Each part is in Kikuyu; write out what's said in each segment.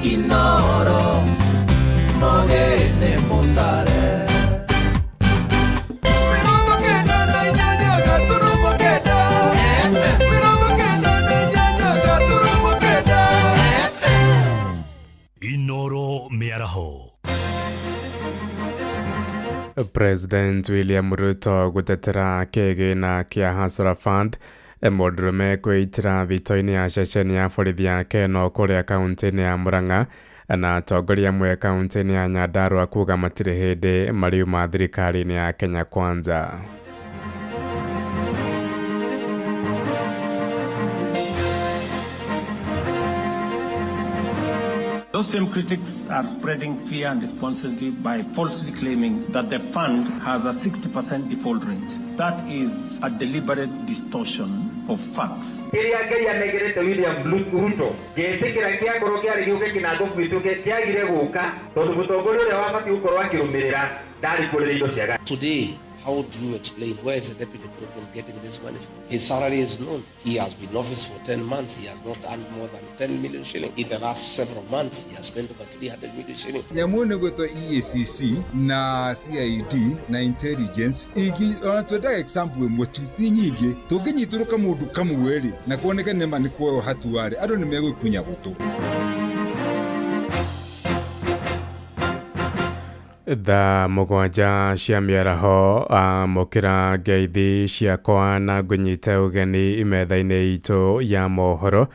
Inoro mogene motare. 98.9 FM. 99.9 FM. Inoro Mĩaraho. President William Ruto gũtetera kĩgĩna kĩa Hustler Fund. Mũndũrũme kwĩitĩra thito-inĩ ya ceceni ya borithi ya Keno kũrĩa kaunti-inĩ ya Murang'a, na atongoria amwe kaunti-inĩ ya Nyandarua kuga matirĩ hĩndĩ mariuma thirikari-inĩ ya Kenya Kwanza. Those same critics are spreading fear and despondency by falsely claiming that the fund has a 60% default rate. That is a deliberate distortion of facts. Kĩrĩa Ngai anengerete William Ruto ngĩtĩkĩra kĩakorwo kĩarĩ gĩũke kĩnango gwitũ kĩagire gũka tondũ mũtongoria ũrĩa wabatiĩ gũkorwo akĩrũmĩrĩra ndarĩ kũrĩra indo cia Today, how do you explain where is the deputy president getting this money from? His salary is known. He has been in office for 10 months. He has not earned more than 10 million shillings. In the last several months, he has spent over 300 million shillings. Nyamũ ĩno ĩgwĩtwo EACC na CID na intelligence ingi ona twendaga example ĩmwe tu, ti nyingĩ. Tũngĩnyitĩrwo kamũndũ kamwe rĩ, na kuoneke nĩma nĩ kuoywo hatua rĩ, andũ nĩ megũikunya gũtũ. Thaa 7 cia mĩaraho, amũkĩra ngeithi ciakwa na ngũnyite ũgeni metha-inĩ itũ ya mohoro.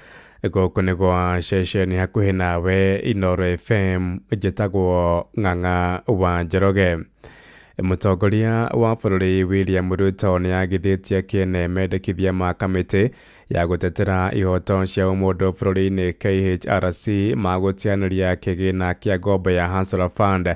Gũkũ nĩ gwa ceceni hakuhĩ nawe Inoro FM, njĩtagwo Ng'ang'a wa Njoroge. Mũtongoria wa bũrũri William Ruto nĩ agithĩtie kĩene mendekithia ma kamĩtĩ ya gũtetera ihoto cia ũmũndũ bũrũri-inĩ KHRC ma gũtianĩria kĩgĩna kĩa ngombo ya Hustler Fund.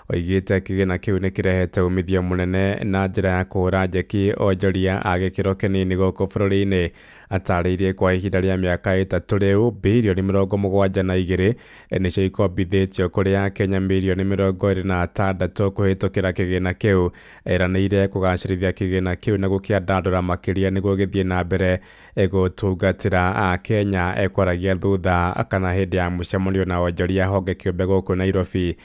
Oigĩte kĩgĩna kĩu nĩ kĩrehete umithio mũnene na njĩra ya kũhũra njeki onjoria a gĩkĩro kĩnini gũkũ bũrũri-inĩ. Atarĩirie kwa ihinda rĩa mĩaka 3 rĩu birioni 72 nĩcio ikombithĩtio kũrĩ Akenya mirioni 26 kũhĩtũkĩra kĩgĩna kĩu. Eranĩire kũgacĩrithia kĩgĩna kĩu na gũkĩandandũra makĩria nĩguo gĩthiĩ na mbere gũtungatĩra Akenya. Ekwaragia thutha kana hĩndĩ ya mũcemanio na onjoria honge kĩũmbe gũkũ Nairobi,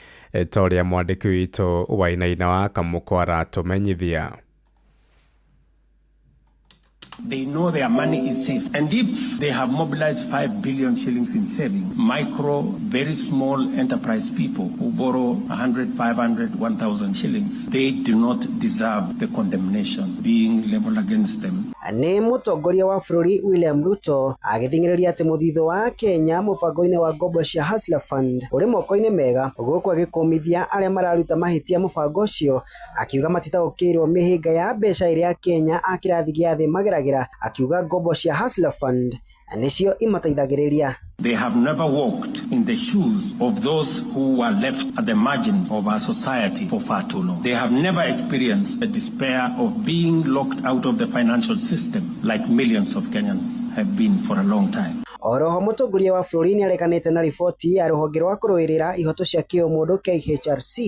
ta ũrĩa mwandĩki witũ Wainaina wa Kamũkwa aratũmenyithia. They know their money is safe. And if they have mobilized 5 billion shillings in savings, micro, very small enterprise people who borrow 100, 500, 1,000 shillings, they do not deserve the condemnation being leveled against them. Nĩ mũtongoria wa bũrũri William Ruto agĩthing'ĩrĩria atĩ mũthithũ wa Kenya mũbango-inĩ wa ngombo cia Hustler Fund ũrĩ moko-inĩ mega, gũkũ agĩkũmithia arĩa mararuta mahĩtia mũbango ũcio, akiuga matitaũkĩirwo mĩhĩnga ya mbeca ĩrĩa Kenya a kĩrathi gĩa thĩ mageragĩra, akiuga ngombo cia Hustler Fund nĩcio imateithagĩrĩria. They have never walked in the shoes of those who were left at the margins of our society for far too long. They have never experienced the despair of being locked out of the financial system like millions of Kenyans have been for a long time. Oroho mũtongoria wa bũrũri nĩareganĩte na riboti ya rũhonge rwa kũrũĩrĩra ihoto cia kĩũmũndũ KHRC,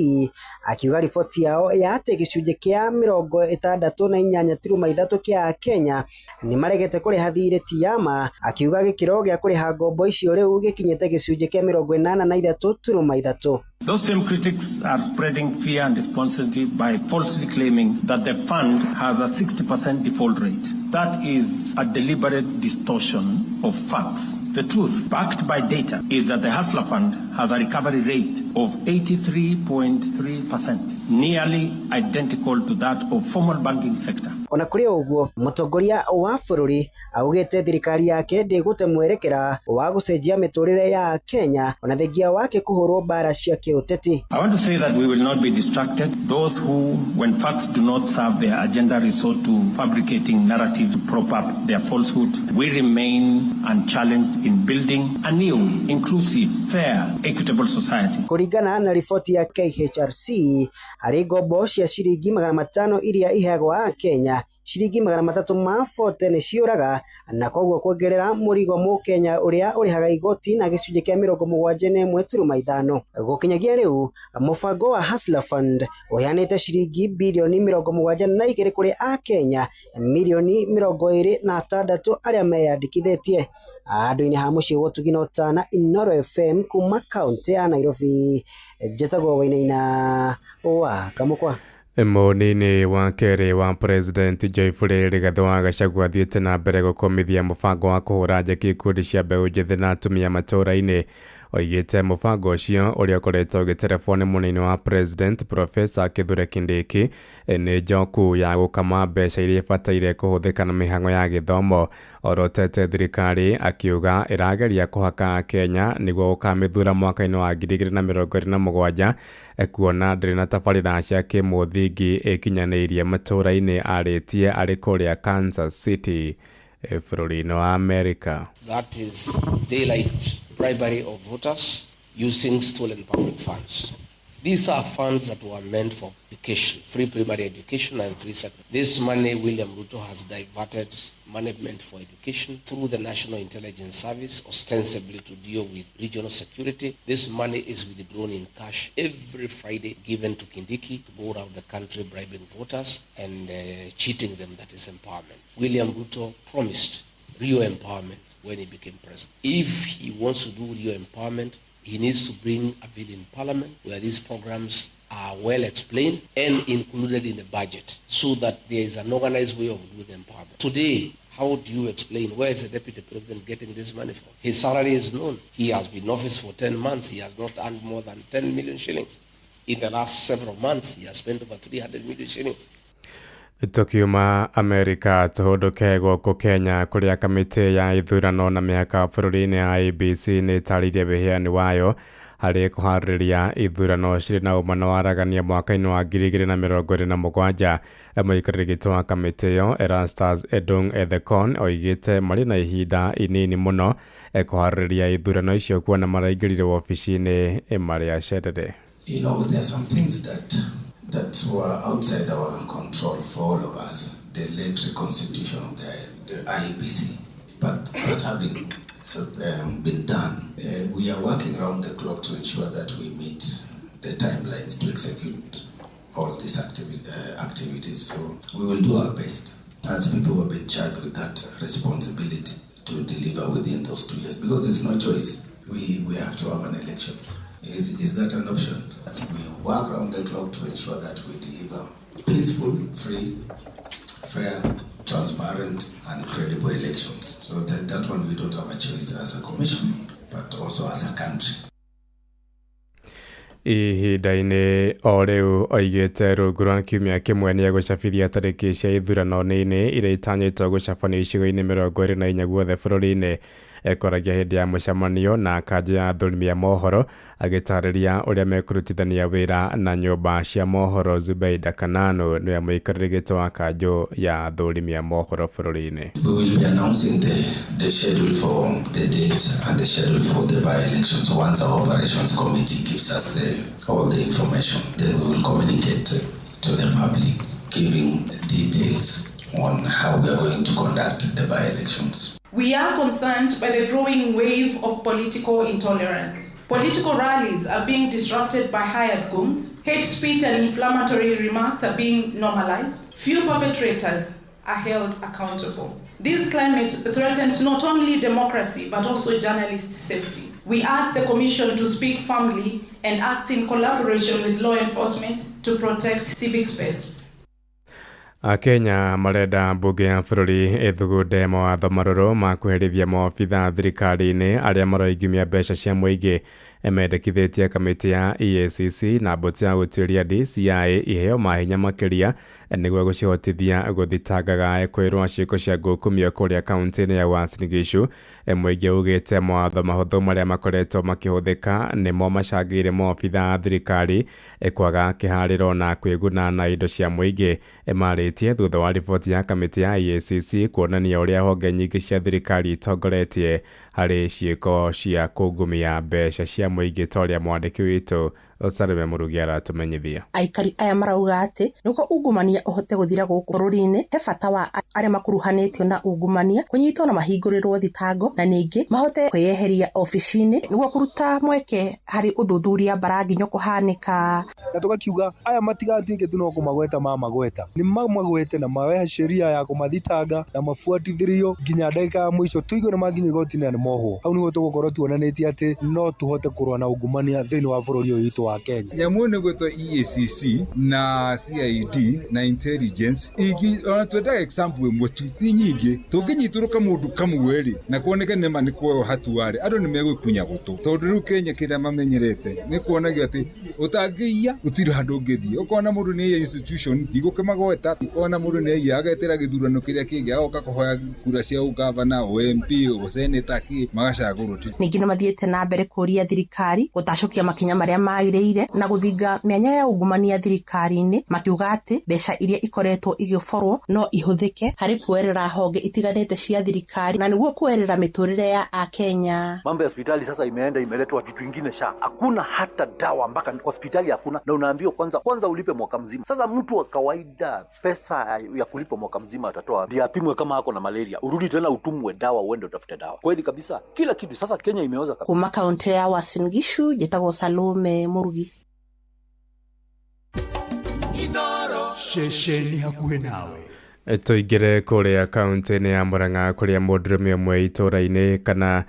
akiuga riboti yao ya atĩ gĩcunjĩ kĩa 68.3 kĩa Akenya nĩmaregete kũrĩha thirĩ ti ya ma, akiuga gĩkĩro gĩa kũrĩha ngombo icio rĩu gĩkinyĩte gĩcunjĩ kĩa 83.3. Those same critics are spreading fear and despondency by falsely claiming that the fund has a 60% default rate. That is a deliberate distortion of facts. The truth, backed by data, is that the Hustler Fund has a recovery rate of 83.3%, nearly identical to that of formal banking sector. Ona kũrĩ ũguo, mũtongoria wa bũrũri augĩte thirikari yake ndĩgũte mwerekera wa gũcenjia mĩtũrĩre ya Kenya ona thengia wake kũhũrwo mbara cia kĩũteti. I want to say that we will not be distracted. Those who, when facts do not serve their agenda, resort to fabricating narratives to prop up their falsehood. We remain unchallenged in building a new, inclusive, fair, equitable society. Kũringana na riboti ya KHRC, harĩ ngombo cia ciringi 500 iria iheagwo Akenya, ciringi 340 nĩ ciũraga na koguo kuongerera mũrigo mũkenya ũrĩa ũrĩhaga igoti na gĩcunjĩ kĩa 71.5. Gũkinyagia rĩu mũbango wa Hustler Fund ũheanĩte ciringi birioni 72 kũrĩ akenya mirioni 26 arĩa meyandĩkithĩtie. Andũ-inĩ ha mũciĩ wa ũtugi na ũtana, Inooro FM kuma kaũntĩ ya Nairobi, njĩtagwo Wainaina wa Kamũkwa. Mũnini wa kerĩ wa President Geoffrey Rigathĩ wa Gachagua athiĩte na mbere gũkũmithia mũbango wa kũhũra njeki ikundi cia mbeũ njĩthĩ na atumia matũũra-inĩ. Oigĩte mũbango ũcio ũrĩa ũkoretwo ũgĩterebwo nĩ mũnini wa President Professor Kithure Kindiki nĩ njoku ya gũkama mbeca iria ibataire kũhũthĩka na mĩhang'o ya gĩthomo. Orotete thirikari akiuga ĩrageria kũhaka Kenya nĩguo gũkamĩthura mwaka-inĩ wa 2027 kuona ndĩrĩ na tabarĩra cia kĩmũthingi ĩkinyanĩirie matũũra-inĩ. Arĩtie arĩ kũrĩa Kansas City bũrũri-inĩ wa Amerika. That is daylight bribery of voters using stolen public funds. These are funds that were meant for education, free primary education and free secondary. This money William Ruto has diverted money meant for education through the National Intelligence Service, ostensibly to deal with regional security. This money is withdrawn in cash every Friday, given to Kindiki to go around the country bribing voters and cheating them. That is empowerment. William Ruto promised real empowerment when he became president. If he wants to do real empowerment, he needs to bring a bill in parliament where these programs are well explained and included in the budget so that there is an organized way of doing empowerment. Today, how do you explain where is the deputy president getting this money from? His salary is known. He has been in office for 10 months. He has not earned more than 10 million shillings. In the last several months, he has spent over 300 million shillings. Tukiuma Amerika tũhũndũke gũkũ Kenya kũrĩa kamĩtĩ ya ithurano na mĩhaka bũrũri-inĩ ya IEBC nĩ ĩtarĩirie wĩheani wayo harĩ kũharĩrĩria ithurano cirĩ na ũma na waragania mwaka-inĩ wa 2027. Mũikarĩri gĩtĩ wa kamĩtĩ ĩyo Erastus Edung Ethekon oigĩte marĩ na ihinda inini mũno kũharĩrĩria ithurano icio kuona maraingĩrire wabici-inĩ marĩ acerere. You know, there are some things that were outside our control for all of us. The late reconstitution of the IEBC. But that having been done, we are working round the clock to ensure that we meet the timelines to execute all these activities. So we will do our best as people who have been charged with that responsibility to deliver within those 2 years, because it's no choice. We have to have an election. Is that an option? We work round the clock to ensure that we deliver peaceful, free, fair, transparent, and credible elections. So that one we don't have a choice as a commission, but also as a country. Ihinda-inĩ o rĩu oigĩte rungu rwa kiumia kĩmwe nĩ egũcabithia tarĩki cia ithurano nini iria itanyĩtwo gũcabanio icigo-inĩ 24 guothe bũrũri-inĩ. Ekoragia hĩndĩ ya mũcemanio na kanjũ ya athũrimi a mohoro agĩtarĩria ũrĩa mekũrutithania wĩra na nyũmba cia mohoro. Zubeida Kananu nĩwe mũikarĩri gĩtĩ wa kanjũ ya athũrimi a mohoro bũrũri-inĩ. We will be announcing the schedule for the date and the schedule for the by-elections. Once our operations committee gives us all the information, then we will communicate to the public, giving details on how we are going to conduct the by-elections. We are concerned by the growing wave of political intolerance. Political rallies are being disrupted by hired goons. Hate speech and inflammatory remarks are being normalized. Few perpetrators are held accountable. This climate threatens not only democracy, but also journalists' safety. We urge the Commission to speak firmly and act in collaboration with law enforcement to protect civic space. Akenya marenda mbunge ya bũrũri ĩthugunde mawatho marũrũ ma kweherithia maobitha thirikari-inĩ arĩa maroingimia mbeca cia mũingĩ. Mendekithĩtie kamĩtĩ ya EACC na mbũtũ ya gũtuĩria DCI iheo mahinya makĩria nĩguo gũcihotithia gũthitangaga kwĩrwo ciĩko cia ngukumio kũrĩa kaunti-inĩ ya Uasin Gishu. Mũingĩ ugĩte mawatho mahũthũ marĩa makoretwo makĩhũthĩka nĩmo macangĩire maobitha a thirikari kwaga kĩharĩro na kwĩguna na indo cia mũingĩ. Marĩtie thutha wa riboti ya kamĩtĩ ya EACC kuonania ũrĩa honge nyingĩ cia thirikari itongoretie harĩ ciĩko cia kũngumia mbeca cia mũingĩ ta ũrĩa mwandĩki witũ Salome Murugi aratumenyithia. Aikari aya marauga atĩ nĩguo ungumania ũhote gũthira gũkũ bũrũri-inĩ, he bata wa arĩa makuruhanĩtio na ungumania kũnyitwo na mahingũrĩrwo thitango, na ningĩ mahote kwĩyeheria obici-inĩ nĩguo kũruta mweke harĩ ũthuthuria mbara nginyo kũhanĩka. Na tugakiuga aya matigatuĩke tu no kũmagweta mamagweta, nĩ mamagwete na mawehe sheria ya kũmathitanga na mabuatithĩrio nginya ndagĩka ya mũico, tuigue nĩ makinya igoti-inĩ na nĩ mohwo. Hau nĩho tũgũkorwo tuonanĩtie atĩ no tũhote kũrũa na ungumania thĩinĩ wa bũrũri ũyũ witũ wa Kenya. Nyamũ ĩno ĩgwĩtwo EACC na CID na intelligence ingĩ, ona twendaga example ĩmwe tu, ti nyingĩ. Tũngĩnyitũrũka mũndũ kamwe rĩ, na kuoneke nĩma nĩ kuoywo hatua rĩ, andũ nĩ megũkunya gũtũ, tondũ rĩu Kenya kĩrĩa mamenyerete nĩ kuonagio atĩ ũtangĩiya gũtirĩ handũ ũngĩthiĩ. Ũkona mũndũ nĩ aiya institution, ndigũkĩmagweta, ũkona mũndũ nĩ aiya agetĩra gĩthurano kĩrĩa kĩngĩ, agoka kũhoya kura cia ũgavana, o MP, ũseneta, kĩ magacagũrwo. Ningĩ nĩ mathiĩte na mbere kũria thirikari gũtacũkia makinya marĩa magĩrĩire na gũthinga mĩanya ya ungumania thirikari-inĩ, makiuga atĩ mbeca iria ikoretwo igĩborwo no ihũthĩke harĩ kuoerera honge itiganĩte cia thirikari na nĩguo kuoerera mĩtũrĩre ya Akenya. Mambo ya hospitali sasa imeenda imeletwa vitu ingine sha, hakuna hata dawa mpaka hospitali hakuna, na unaambiwa kwanza ulipe mwaka mzima. Sasa mtu wa kawaida pesa ya kulipa mwaka mzima atatoa ndio apimwe kama ako na malaria, urudi tena utumwe dawa, uende utafute dawa. Kweli kabisa, kila kitu sasa Kenya imeoza kabisa. Kuma kaunti ya Uasin Gishu, njĩtagwo Salome Murugi. Ceceni hakuhĩ nawe. Tũingĩre kũrĩa kaunti-inĩ ya Murang'a kũrĩa mũndũrũme ũmwe itũũra-inĩ kana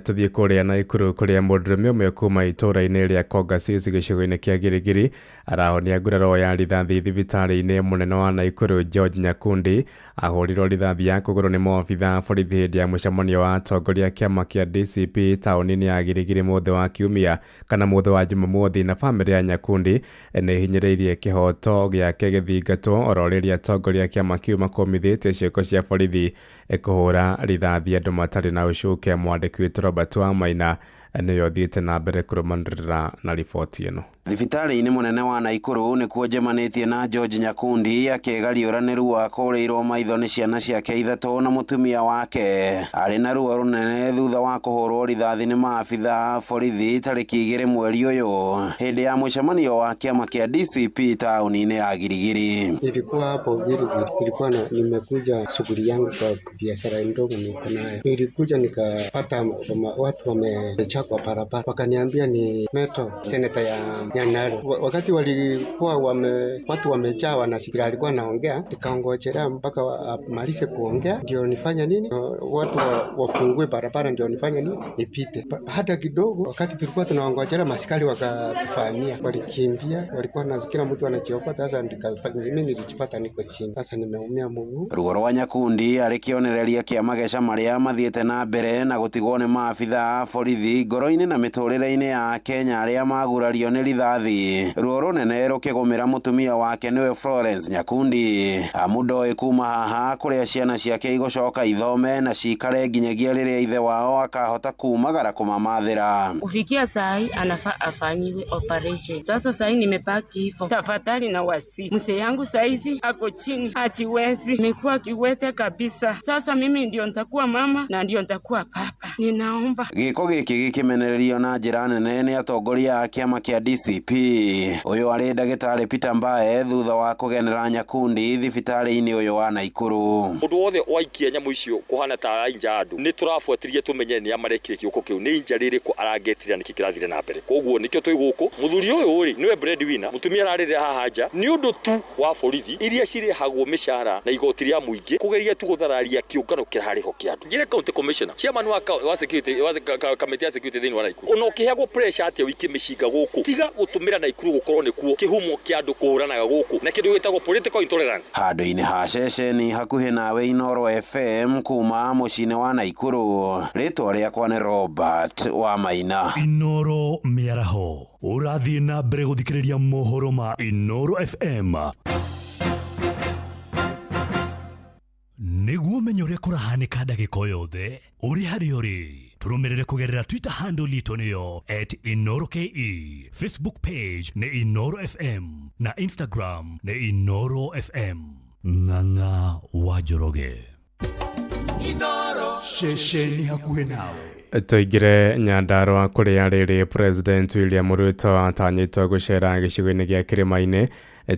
tũthiĩ kũrĩa Naikuru kũrĩa mũndũrũme ũmwe kuma itũũra-inĩ rĩa Kongasis gĩcigo-inĩ kĩa Girigiri arahonia nguraro ya rithathi thibitarĩ-inĩ mũnene wa Naikuru. George Nyakundi ahũrirwo rithathi ya kũgũrũ nĩ maobitha borithi hĩndĩ ya mũcemanio wa atongoria kĩama kĩa DCP taũni-inĩ ya Girigiri mũthĩ wa Kiumia kana mũthĩ wa Jumamothi, na bamĩrĩ ya Nyakundi nĩ ĩhinyĩrĩirie kĩhoto gĩake gĩthingatwo oro rĩrĩa atongoria kĩama kĩu makũmithĩtie ciĩko cia borithi kũhũra rithathi andũ matarĩ na ũcuke. Mwandĩki witũ Robert Wamaina nĩwe ũthiĩte na mbere kũrũmanĩrĩra na riboti ĩno. Thibitarĩ-inĩ mũnene wa Naikuru nĩkuo njemanĩtie na George Nyakundi akĩgariũranĩru wa kũrĩirwo maitho nĩ ciana ciake ithatũ na mũtumia wake. Arĩ na ruo rũnene thutha wa kũhũrwo rithathi nĩ maabitha borithi tarĩki 2 mweri ũyũ hĩndĩ ya mũcemanio wa kĩama kĩa DCP taũni-inĩ ya Girigiri. Nilikuwa hapo Girigiri, nilikuwa nimekuja shughuli yangu kwa biashara ndogo niko nayo. Nilikuja nikapata watu wamejaa kwa barabara, wakaniambia ni Meto, seneta ya Nyandarua. Wakati walikuwa watu wamejaa wanasikia alikuwa naongea, nikaongojelea mpaka amalize kuongea ndio nifanye nini, watu wafungue barabara ndio nifanye nini nipite. Hata kidogo wakati tulikuwa tunaongojelea maskari wakatufamia, walikimbia, walikuwa na kila mtu anajiokota. Sasa mimi nilijipata niko chini, sasa nimeumia mguu. Ruo rwa Nyakundi arĩ kĩonereria kĩa mageca marĩa mathiĩte na mbere na gũtigwo nĩ maabitha borithi ngoro-inĩ na mĩtũrĩre-inĩ ya Kenya arĩa magurario nĩ rithathi. Ruo rũnene rũkĩgũmĩra mũtumia wake nĩwe Florence Nyakundi, amu ndoĩ kuma haha kũrĩa ciana ciake igũcoka ithome na cikare nginyagia rĩrĩa ithe wao akahota kumagara kũmamathĩra. Kufikia sahi anafaa afanyiwe operation. Sasa sahi nimepaki hivyo, tafadhali na wasi mzee yangu saizi ako chini, hajiwezi, nimekuwa kiwete kabisa. Sasa mimi ndio nitakuwa mama na ndio nitakuwa papa. Ninaomba gĩko gĩkĩ gĩkĩmenererio na njĩra nene nĩ atongoria a kĩama kĩa DCP. Ũyũ arĩ ndagĩtarĩ Peter Mbae thutha wa kũgenera Nyakundi thibitarĩ-inĩ ũyũ wa Naikuru. Mũndũ wothe waikia nyamũ icio kũhana ta arainja andũ, nĩ tũrabuatĩria tũmenye nĩ amarekire kĩũko kĩu, nĩ inja rĩrĩkũ arangetire nĩkĩ kĩrathire na mbere. Koguo nĩkĩo twĩ gũkũ. Mũthuri ũyũ rĩ nĩwe breadwinner, mũtumia ararĩrĩra haha nja nĩ ũndũ tu wa borithi iria cirĩhagwo mĩcara na igoti rĩa mũingĩ kũgeria tu gũthararia kĩũngano kĩrarĩ ho kĩa andũ. Njĩre county commissioner, chairman wa security wa kamĩtĩ ya security thĩinĩ wa Naikuru, ona ũkĩheagwo pressure atĩa ũikie mĩcinga gũkũ, tiga gũtũmĩra Naikuru gũkorwo nĩkuo kĩhumo kĩa andũ kũhũranaga gũkũ na kĩndũ gĩtagwo political intolerance. Handũ-inĩ ha ceceni hakuhĩ nawe Inooro FM kuma mũciĩ-inĩ wa Naikuru, rĩtwa rĩakwa nĩ Robert wa Maina. Inooro mĩaraho ũrathiĩ na mbere gũthikĩrĩria mohoro ma Inooro FM nĩguo ũmenye ũrĩa kũrahanĩka ndagĩka o yothe ũrĩ harĩa ũrĩ. Tũrũmĩrĩre kũgerera Twitter handle itũ nĩyo @InooroKE, Facebook page nĩ Inooro FM na Instagram nĩ Inooro FM. Ng'ang'a wa Njoroge. Inooro ceceni hakuhĩ nawe. Tũingĩre Nyandarũa kũrĩa rĩrĩ President William Ruto atanyĩtwo gũcera gĩcigo-inĩ gĩa kĩrĩma-inĩ.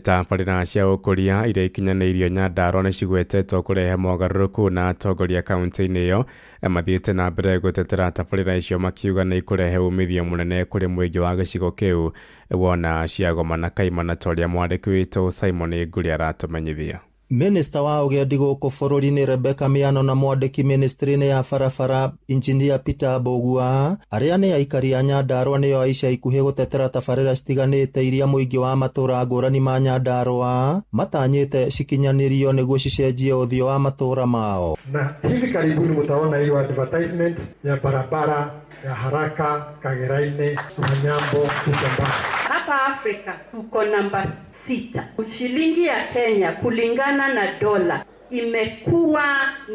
Tabarĩra cia ũkũria iria ikinyanĩirio Nyandarũa nĩ cigwetetwo kũrehe mogarũrũku na atongoria kaunti-inĩ ĩyo mathiĩte na mbere gũtetera tabarĩra icio makiuga nĩ ikũrehe umithio mũnene kũrĩ mũingĩ wa gĩcigo kĩu wona ciagomana kaimana ta ũrĩa mwandĩki witũ Simon Ngũri aratũmenyithia. Minista wa ũgendi gũkũ bũrũri-inĩ Rebecca Miano na mwandĩki ministry-inĩ ya barabara Engineer Peter Mbugua arĩa nĩ aikari a Nyandarũa nĩo a ica ikuhĩ gũtetera tabarĩra citiganĩte iria mũingĩ wa matũra ngũrani ma Nyandarũa matanyĩte cikinyanĩrio nĩguo cicenjie ũthiũ wa matũra mao. Na hivi karibuni mtaona hiyo advertisement ya barabara ya haraka Kageraini, Manyambo, Kutambaa. Hapa Afrika tuko namba 6. Shilingi ya Kenya kulingana na dola imekuwa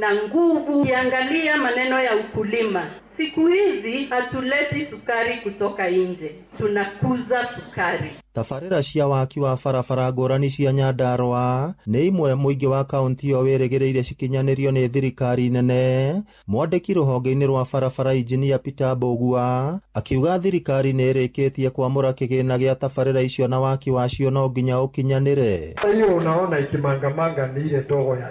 na nguvu. Ukiangalia maneno ya ukulima, siku hizi hatuleti sukari kutoka nje, tunakuza sukari. Tabarĩra cia waki wa barabara ngũrani cia Nyandarũa nĩ imwe mũingĩ wa kaunti ĩyo wĩrĩgĩrĩire cikinyanĩrio nĩ thirikari nene. Mwandĩki rũhonge-inĩ rwa barabara Engineer Peter Mbugua akiuga thirikari nĩ ĩrĩkĩtie kwamũra kĩgĩna gĩa tabarĩra icio na waki wacio no nginya ũkinyanĩre. Hiyo unaona ikimangamanga ni ile ndogo ya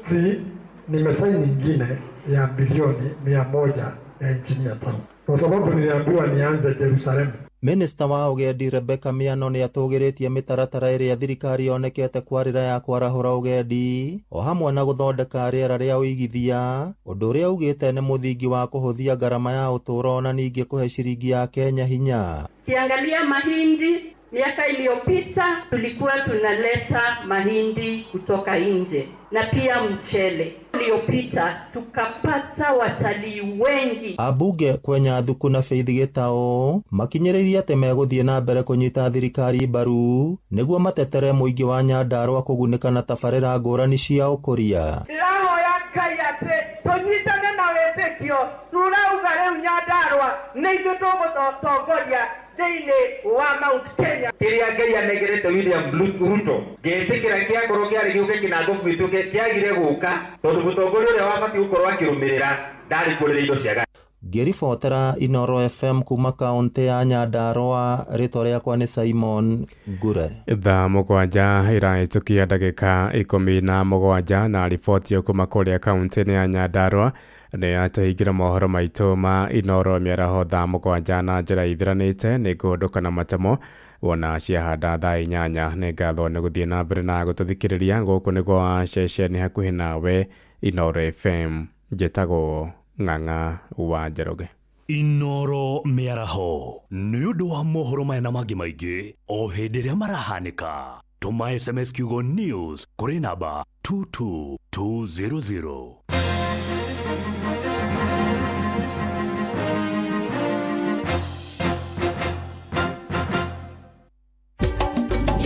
30. Si nimesaini nyingine ya bilioni 100 ya engineer town. Kwa sababu niliambiwa nianze Jerusalem. Minista wa ũgendi Rebecca Miano nĩ atũgĩrĩtie mĩtaratara ĩrĩa thirikari yonekete kwarĩra ya kwarahũra ũgendi o hamwe na gũthondeka rĩera rĩa ũigithia, ũndũ ũrĩa augĩte nĩ mũthingi wa kũhũthia ngarama ya ũtũũro na ningĩ kũhe ciringi ya Kenya hinya. Kiangalia mahindi, miaka iliyopita tulikuwa tunaleta mahindi kutoka nje na pia mchele. Iliyopita tukapata watalii wengi. Abunge kwenya Thuku na Faith Gitao makinyĩrĩirie atĩ megũthiĩ na mbere kũnyita thirikari mbaru nĩguo matetere mũingĩ wa Nyandarũa kũgunĩka na tabarĩra ngũrani cia ũkũria. Ndĩrahoya Ngai atĩ tũnyitane na wĩtĩkio, tũrauga rĩu Nyandarũa nĩ ithuĩ tũgũtongoria thĩinĩ wa Mount Kenya. Kĩrĩa Ngai anengerete William Ruto ngĩtĩkĩra kĩakorwo kĩarĩ gĩũke kĩnango gĩtuĩke kĩagire gũka tondũ mũtongoria ũrĩa wabatiĩ gũkorwo akĩrũmĩrĩra ndarĩ kũrĩra indo cia Ngĩribotera Inoro FM kuma kaunti ya Nyandarũa, rĩtwa rĩakwa nĩ Simon Ngure. Thaa 7 ĩrahĩtũkia ndagĩka 17 na riboti kuma kũrĩa kaunti-inĩ ya Nyandarũa nĩ yatũhingĩra mohoro maitũ ma Inoro mĩaraho thaa 7 na njĩra ithiranĩte nĩ ngũndũka na matemo wona ciahanda thaa 8. Nĩ ngatho nĩ gũthiĩ na mbere na gũtũthikĩrĩria. Gũkũ nĩ gwa ceceni hakuhĩ nawe Inoro FM. Njĩtagwo Ng'ang'a wa Njoroge. Inoro mĩaraho nĩ ũndũ wa mohoro maya na mangĩ maingĩ o hĩndĩ ĩrĩa marahanĩka. Tũma SMS kiugo news kũrĩ namba 22200.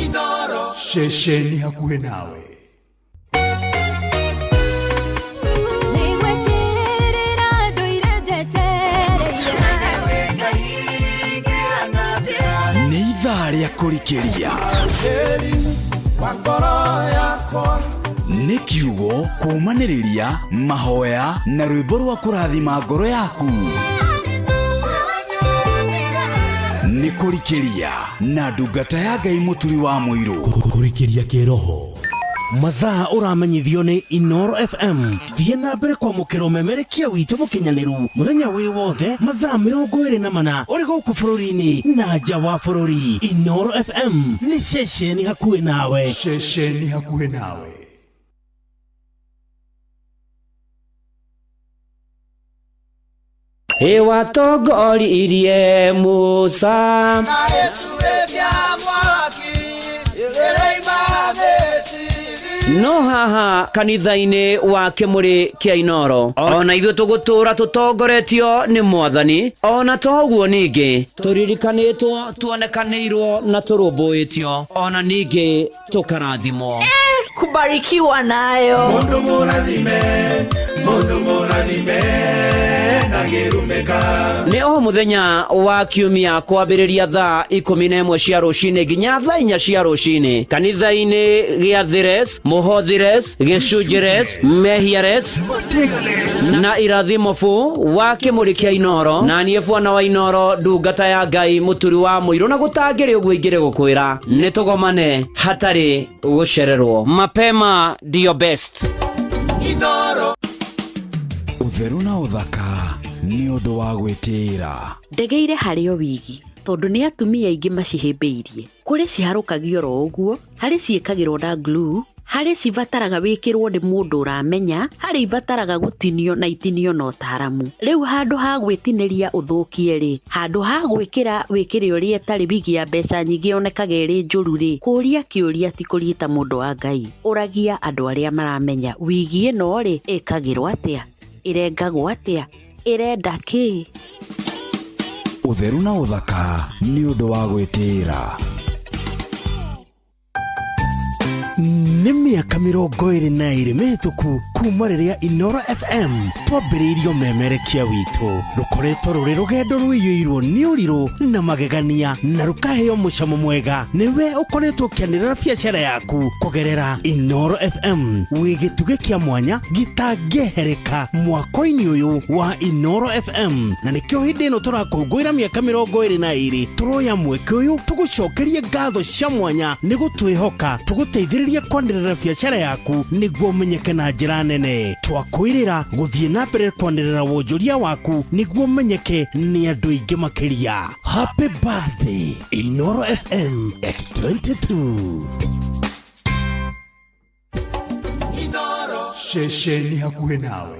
Inoro ceceni hakuhĩ nawe. Nĩ ithaa rĩa kũrikĩria nĩ kiugo kũũmanĩrĩria mahoya na rwĩmbo rwa kũrathima ngoro yaku. Nĩ kũrikĩria na ndungata ya Ngai Mũturi wa Mũirũ. Kũrikĩria kĩroho mathaa ũramenyithio nĩ Inoro FM. Thiĩ na mbere kwamũkĩra ũmemerekia witũ mũkinyanĩru mũthenya wĩ wothe mathaa 24 ũrĩ gũkũ bũrũri-inĩ na nja wa bũrũri. Inoro FM nĩ ceceni hakuhĩ nawe. Ceceni hakuhĩ nawe. Ĩwatongoririe Musa no haha kanitha-inĩ wa Kĩmũrĩ kĩa Inoro ona ithuĩ tũgũtũra tũtongoretio nĩ Mwathani. Ona toguo ningĩ tũririkanĩtwo, tuonekanĩirwo na tũrũmbũĩtio, ona ningĩ tũkarathimwo. Kubarikiwa nayo. Mundu mũrathime, Mũndũ mũrathime ndangĩrumĩka. Nĩ o mũthenya wa kiumia kwambĩrĩria thaa 11 cia rũcinĩ nginya thaa 4 cia rũcinĩ kanitha-inĩ gĩa Thires, Mũhothires, Gĩcunjĩres, Mehiares na Irathimo bu wa kĩmũrĩ kĩa Inoro, na niĩ bwana wa Inoro, ndungata ya Ngai mũturi wa mũirũ, na gũtangĩrĩ ũguo ingĩrĩ gũkwĩra nĩ tũgomane hatarĩ gũcererwo. Mapema ndio best. Inoro. Ũtheru na ũthaka nĩ ũndũ wa gwĩtĩĩra. Ndegeire harĩ o wigi tondũ nĩ atumia aingĩ macihĩmbĩirie. Kũrĩ ciharũkagio oro ũguo, harĩ ciĩkagĩrwo na glue, harĩ cibataraga wĩkĩrwo nĩ mũndũ ũramenya, harĩ ibataraga gũtinio na itinio na ũtaaramu. Rĩu handũ ha gwĩtinĩria ũthũkie rĩ, handũ ha gwĩkĩra wĩkĩre ũrĩa ĩtarĩ wigi ya mbeca nyingĩ yonekaga ĩrĩ njũru rĩ, kũũria kĩũria ti kũrigita mũndũ wa Ngai. Ũragia andũ arĩa maramenya wigi ĩno rĩ, ĩkagĩrwo atĩa, ĩrengagwo atĩa, ĩrenda kĩ? Ũtheru na ũthaka nĩ ũndũ wa gwĩtĩĩra. Nĩ mĩaka 22 mĩhĩtũku kuma rĩrĩa Inoro FM twambĩrĩirio memerekia witũ. Rũkoretwo rũrĩ rũgendo rũiyũirwo nĩ ũrirũ na magegania na rũkaheo mũcamo mwega. Nĩwe ũkoretwo ũkĩanĩrĩra biacara yaku kũgerera Inoro FM, wĩ gĩtugĩ kĩa mwanya gĩtangĩehereka mwako-inĩ ũyũ wa Inoro FM. Na nĩkĩo hĩndĩ ĩno tũrakũngũĩra mĩaka 22, tũroya mweke ũyũ tũgũcokerie ngatho cia mwanya nĩ gũtwĩhoka, tũgũteithĩrĩrie kwanĩrĩra biacara yaku nĩguo ũmenyeke na njĩra nene. Twakwĩrĩra gũthiĩ na mbere kwanĩrĩra wonjoria waku nĩguo ũmenyeke nĩ andũ aingĩ makĩria. Happy birthday Inoro FM at 22. Ceceni hakuhĩ nawe.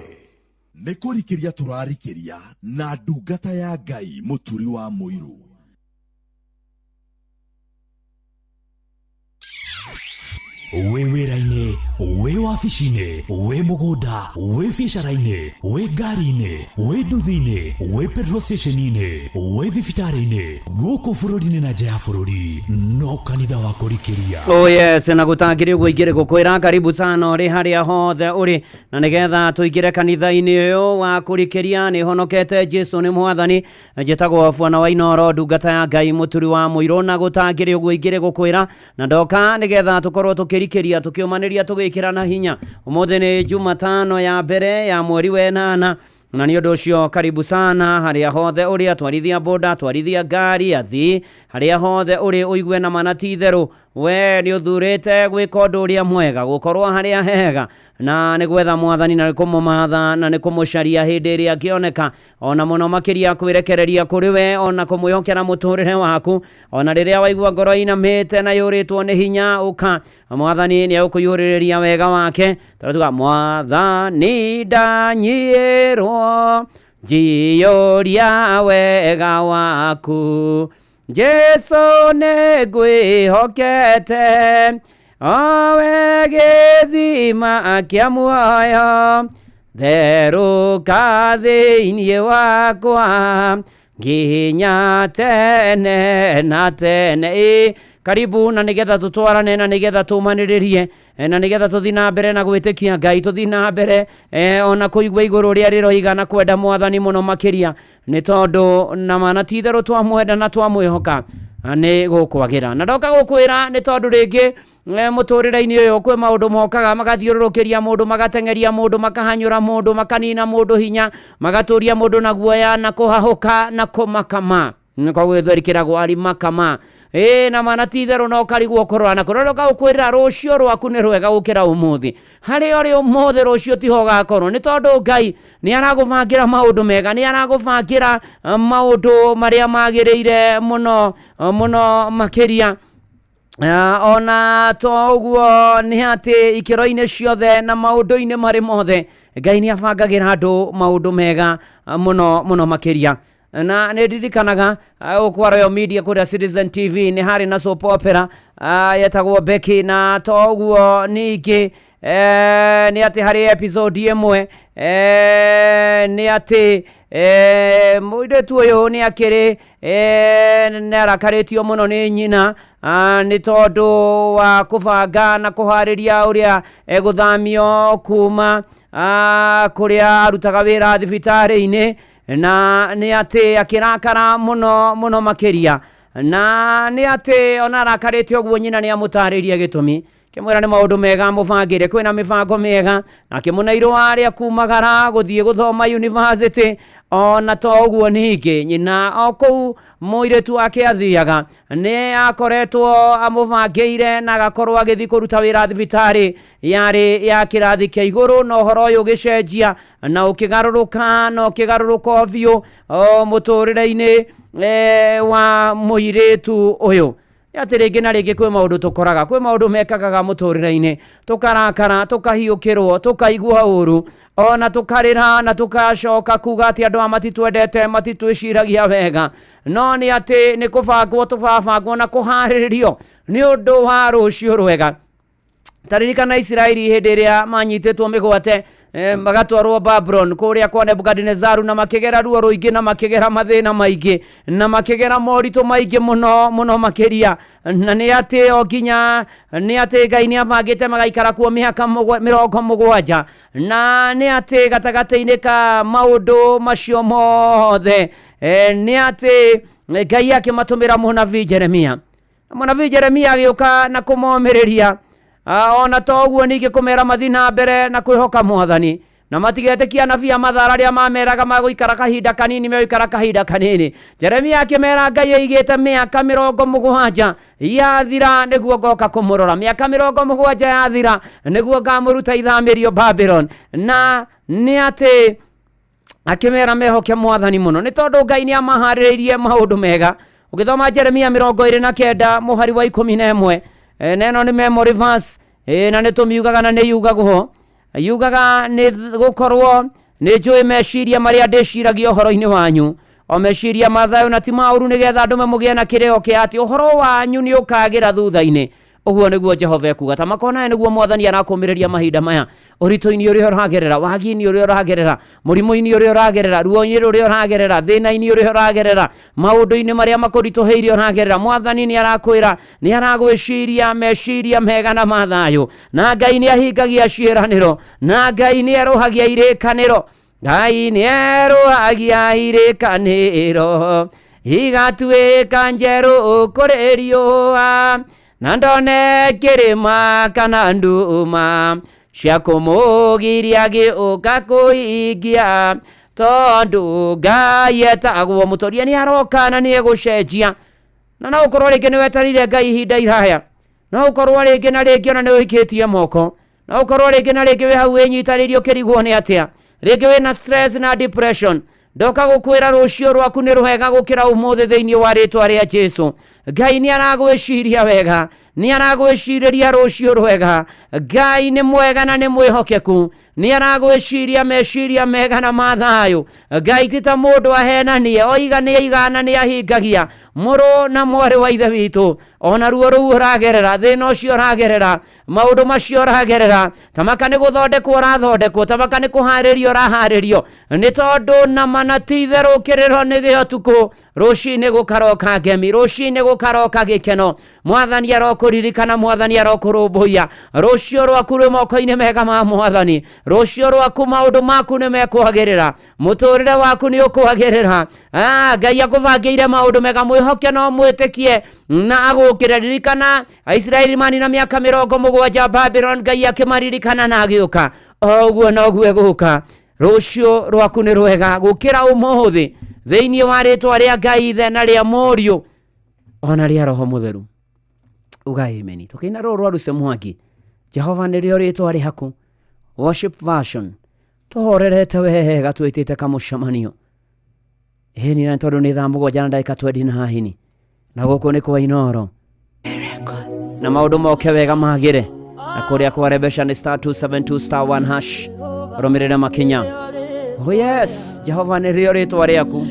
Nĩ kũrikĩria tũrarikĩria na ndungata ya Ngai mũturi wa mũirũ. Wĩ wĩra-inĩ, wĩ wabici-inĩ, wĩ mũgũnda, wĩ biacara-inĩ, wĩ ngari-inĩ, wĩ nduthi-inĩ, wĩ petrol station-inĩ, wĩ thibitarĩ-inĩ, gũkũ bũrũri-inĩ na nja ya bũrũri, no kanitha wa kũrikĩria. Oh yes, na gũtangĩrĩ ũguo ingĩrĩ gũkwĩra karibu sana ũrĩ harĩa hothe ũrĩ, na nĩgetha tũingĩre kanitha-inĩ ũyũ wa kũrikĩria. Nĩ honokete Jesu nĩ mwathani. Njĩtagwo bwana wa Inoro, ndungata ya Ngai mũturi wa mũirũ, na gũtangĩrĩ ũguo ingĩrĩ gũkwĩra na ndoka nĩgetha tũkorwo tũkĩrikĩria, tũkĩũmanĩria, tũgĩkĩrana hinya. Ũmũthĩ nĩ Jumatano ya mbere ya mweri wa 8, na nĩ ũndũ ũcio karibu sana harĩa hothe ũrĩ, atwarithia boda, atwarithia ngari, athii, harĩa hothe ũrĩ, ũigue na mana ti itherũ we nĩ ũthurĩte gwĩka ũndũ ũrĩa mwega, gũkorwo harĩa hega, na nĩ gwetha mwathani na nĩ kũmũmatha na nĩ kũmũcaria hĩndĩ ĩrĩa akĩoneka, ona mũno makĩria kwĩrekereria kũrĩ we, ona kũmwĩhokera mũtũrĩre waku, ona rĩrĩa waigua ngoro inamĩte na yũrĩtwo nĩ hinya, ũka mwathani nĩ egũkũiyũrĩrĩria wega wake. Tũratuga mwathani ndanyirwo njiyũria wega waku, Jesu nĩ ngwĩhokete, owe gĩthima kĩa muoyo, therũka thĩinĩ wakwa nginya tene na tene. Ĩ karibu, na nĩgetha tũtwarane, na nĩgetha tũmanĩrĩrie, na nĩgetha tũthiĩ na mbere na gwĩtĩkia Ngai, tũthiĩ na mbere ona kũigua igũrũ rĩa rĩroiga na kwenda mwathani mũno makĩria, nĩ tondũ na mana ti itherũ twamwenda na twamwĩhoka nĩ gũkwagĩra. Na ndoka gũkwĩra nĩ tondũ rĩngĩ mũtũrĩre-inĩ ũyũ kwĩ maũndũ mokaga magathiũrũrũkĩria mũndũ, magateng'eria mũndũ, makahanyũra mũndũ, makanina mũndũ hinya, magatũria mũndũ na guoya na kũhahũka na kũmakama. Koguo gĩthweri kĩragwo ari makama. Ĩ na mana ti itherũ no karigwo kũrora na kũrora ũkwĩrĩra rũciũ rwaku nĩ rwega gũkĩra ũmũthĩ. Harĩa ũrĩ ũmũthĩ rũciũ tiho ũgakorwo, nĩ tondũ Ngai nĩ aragũbangĩra maũndũ mega, nĩ aragũbangĩra maũndũ marĩa magĩrĩire mũno mũno makĩria. Ona to ũguo nĩ atĩ ikĩro-inĩ ciothe na maũndũ-inĩ marĩ mothe Ngai nĩ abangagĩra andũ maũndũ mega mũno mũno makĩria. Na nĩ ndirikanaga gũkũ Royal Media kũrĩa Citizen TV nĩ harĩ na soap opera yetagwo Becky, na to ũguo ningĩ nĩ atĩ harĩ episode ĩmwe nĩ atĩ mũirĩtu ũyũ nĩ akĩrĩ nĩ arakarĩtio mũno nĩ nyina nĩ tondũ wa kũbanga na kũharĩria ũrĩa egũthamio kuma Kũrĩa arutaga wĩra thibitarĩ-inĩ, na nĩ atĩ akĩrakara mũno mũno makĩria, na nĩ atĩ ona arakarĩte ũguo nyina nĩ amũtarĩirie gĩtũmi, kĩmwĩra nĩ maũndũ mega mũbangĩre, kwĩna mĩbango mĩega, na akĩmũne irũa rĩa kumagara gũthiĩ gũthoma university. Ona to ũguo ningĩ nyina o kũu mũirĩtu wake athiaga nĩ akoretwo amũbangĩire na agakorwo agĩthiĩ kũruta wĩra thibitarĩ yarĩ ya kĩrathi kĩa igũrũ, na ũhoro ũyũ ũgĩcenjia na ũkĩgarũrũka na ũkĩgarũrũka o biũ o mũtũrĩre-inĩ wa mũirĩtu ũyũ. Nĩ atĩ rĩngĩ na rĩngĩ kwĩ maũndũ tũkoraga, kwĩ maũndũ mekagaga mũtũrĩre-inĩ, tũkarakara, tũkahiũkĩrwo, tũkaigua ũru, ona tũkarĩra na tũkacoka kuga atĩ andũ aya matitwendete, matitwĩciragia wega. No nĩ atĩ nĩ kũbangwo tũbabangwo na kũharĩrĩrio nĩ ũndũ wa rũciũ rwega. Taririkana Isiraeli hĩndĩ ĩrĩa manyitĩtwo mĩgwate, magatwarwo Babylon kũrĩa kwa Nebukadinezaru, na makĩgera ruo rũingĩ, na makĩgera mathĩna maingĩ, na makĩgera moritũ maingĩ mũno mũno makĩria. Na nĩ atĩ o nginya nĩ atĩ Ngai nĩ abangĩte magaikara kuo mĩaka 70, na nĩ atĩ gatagatĩ-inĩ ka maũndũ macio mothe, nĩ atĩ Ngai akĩmatũmĩra mũnabii Jeremia. Mũnabii Jeremia agĩũka na kũmomĩrĩria, ona to ũguo ningĩ kũmera mathiĩ na mbere na kwĩhoka Mwathani, na matigetĩkia anabii a mathara arĩa mameraga magũikara kahinda kanini, megũikara kahinda kanini. Jeremia akĩmera Ngai aigĩte mĩaka 70 yathira nĩguo ngoka kũmũrora, mĩaka 70 yathira nĩguo ngamũruta ithamĩrio Babylon. Na nĩ atĩ akĩmera mehoke Mwathani mũno, nĩ tondũ Ngai nĩ amaharĩrĩirie maũndũ mega. Ũgĩthoma Jeremia 29 mũhari wa 11, neno nĩ memory verse, na nĩ tũmiugaga na nĩ yugagwo, yugaga nĩ gũkorwo nĩ njũĩ meciria marĩa ndĩciragia ũhoro-inĩ wanyu, o meciria ma thayũ na ti ma ũũru, nĩgetha ndũme mũgĩe na kĩrĩro kĩa atĩ ũhoro wanyu nĩ ũkagĩra thutha-inĩ. Ũguo nĩguo Jehova ekuga. Ta makonae nĩguo Mwathani arakũmĩrĩria mahinda maya, ũritũ-inĩ ũrĩa ũragerera, wagi-inĩ ũrĩa ũragerera, mũrimũ-inĩ ũrĩa ũragerera, ruo-inĩ rũrĩa ũragerera, thĩna-inĩ ũrĩa ũragerera, maũndũ-inĩ marĩa makũritũhĩire ũragerera, Mwathani nĩ arakwĩra, nĩ aragwĩciria meciria mega na ma thayũ, na Ngai nĩ ahingagia ciĩranĩro, na Ngai nĩ erũhagia irĩkanĩro, Ngai nĩ erũhagia irĩkanĩro, igatuĩka njerũ kũrĩ riũa, na ndone kĩrĩma kana nduma cia kũmũgiria gĩũka kũhingia, tondũ Ngai etagwo mũtoria nĩ aroka na nĩ egũcenjia. Na no ũkorwo rĩngĩ nĩ wetereire Ngai ihinda iraya, no ũkorwo rĩngĩ na rĩngĩ ona nĩ ũikĩtie moko, no ũkorwo rĩngĩ na rĩngĩ wĩ hau wĩnyitanĩirie ũkĩrigwo nĩ atĩa, rĩngĩ wĩna stress na depression. Ndoka gũkwĩra rũciũ rwaku nĩ rwega gũkĩra ũmũthĩ thĩinĩ wa rĩtwa rĩa Jesu. Ngai nĩ aragwĩciria wega, nĩ aragwĩcirĩria rũciũ rwega. Ngai nĩ mwega na nĩ mwĩhokeku, nĩ aragwĩciria meciria mega na ma thayũ. Ngai ti ta mũndũ ahenanie, oiga nĩ aigana nĩ ahingagia. Mũrũ na mwarĩ wa ithe witũ, ona ruo rũu ũragerera, thĩna ũcio ũragerera, maũndũ macio ũragerera, tamaka nĩ gũthondekwo ũrathondekwo, tamaka nĩ kũharĩrio ũraharĩrio, nĩ tondũ nama na ti itherũ kĩrĩro nĩ gĩa ũtukũ, rũcinĩ gũkaroka ngemi, rũcinĩ gũkaroka gĩkeno. Mwathani arokũririkana, Mwathani arokũrũmbũiya. Rũciũ rwaku rwĩ moko-inĩ mega ma Mwathani, rũciũ rwaku maũndũ maku nĩ mekwagĩrĩra, mũtũrĩre waku nĩ ũkwagĩrĩra. Ngai akũbangĩire maũndũ mega, mwĩhoke no mwĩtĩkie na agũkĩre. Ririkana Aisiraeli manina mĩaka 70 Babylon, Ngai akĩmaririkana na agĩũka. O ũguo noguo egũka. Rũciũ rwaku nĩ rwega gũkĩra ũmũthĩ thĩinĩ wa rĩtwa rĩa Ngai Ithe na rĩa Mũriũ ona rĩa Roho Mũtheru. Uga amen. Tũkĩina rũrũ rwa Lucy Mwangi, Jehova nĩrĩo rĩtwa rĩaku, worship version. Tũhorerete wega twĩtĩte kamũcemanio. Ĩni na tondũ nĩ thaa 7:29, na gũkũ nĩ kwa Inoro, na maũndũ moke wega magĩre, na kũrĩa kwa Rebecca nĩ *272*1#. Rũmĩrĩra makinya. Oh yes, Jehova nĩrĩo rĩtwa rĩaku.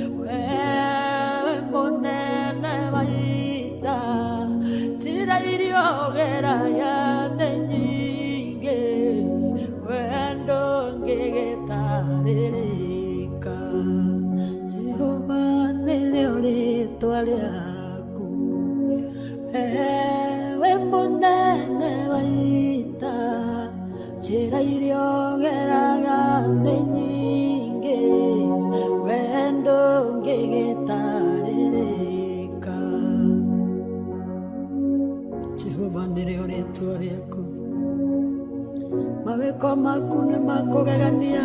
Ewe munene wa ita, njĩra iria ũgeraga Mawĩko maku nĩ makũgegania,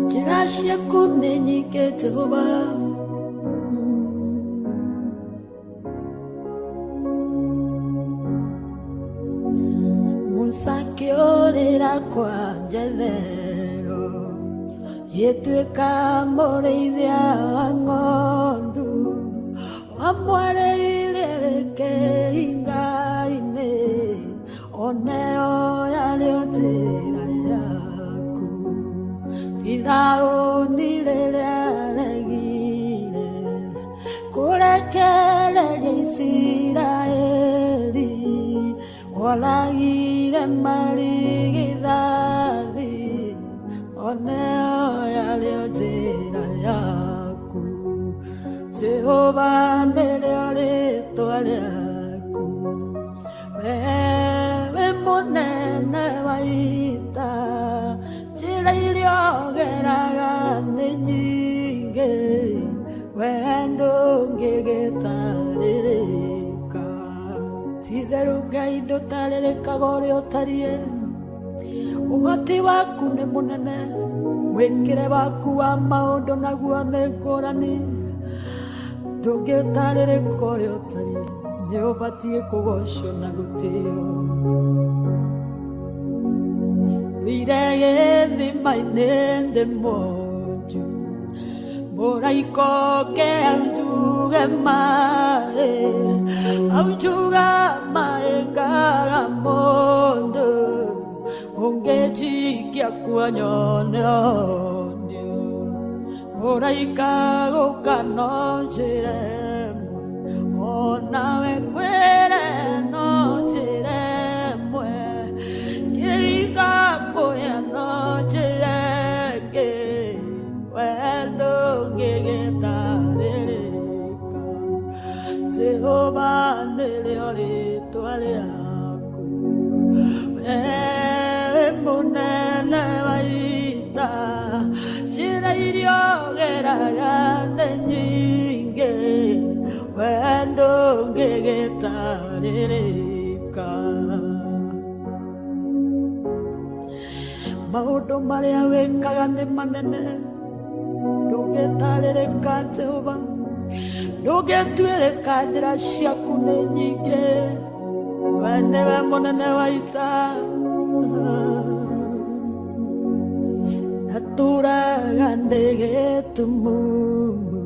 njĩra ciaku nĩ nyingĩ Jehova. Musa akĩũrĩra kwa Jethero, gĩtuĩka mũrĩithia wa ng'ondu, wamwarĩire kĩhinga-inĩ, oneo yarĩ o njĩra yaku. Firaũni rĩrĩa aregire kũrekereria Isiraeli, oragire marigithathi, oneo yarĩ o njĩra yaku. Jehova nĩrĩo rĩĩtwa rĩaku, wewe mũnene wa ita, njĩra iria ũgeraga nĩ nyingĩ, we ndũngĩgĩtarĩrĩka. Ti-itherũ Ngai ndũtarĩrĩkaga ũrĩa ũtariĩ, ũhoti waku nĩ mũnene, mwĩkĩre waku wa maũndũ naguo nĩ ngũrani, ndũngĩtarĩrĩka ũrĩa ũtariĩ, nĩ ũbatiĩ kũgocwo na gũtĩo. Ndũire gĩthima-inĩ ndĩ mwonju, mũraika oke aunjuge maĩ, aunjuga maĩ ngaga mũndũ, ũngĩnjikia kuo nyone ũhonio. Mũraika gũka no njĩra ĩmwe, onawe kwĩre no njĩra ĩmwe, kĩhinga kũhĩa no njĩra ĩngĩ, we ndũngĩgĩtarĩrĩka. Jehova nĩrĩo rĩĩtwa rĩaku, wewe mũnene wa ita, njĩra iria ũgeraga nĩ nyingĩ, we ndũngĩgĩtarĩrĩka. Maũndũ marĩa wĩkaga nĩ manene, ndũngĩtarĩrĩka Jehova, ndũngĩtuĩrĩka, njĩra ciaku nĩ nyingĩ, we nĩwe mũnene wa ita. Ndatũraga ndĩ gĩtumumu,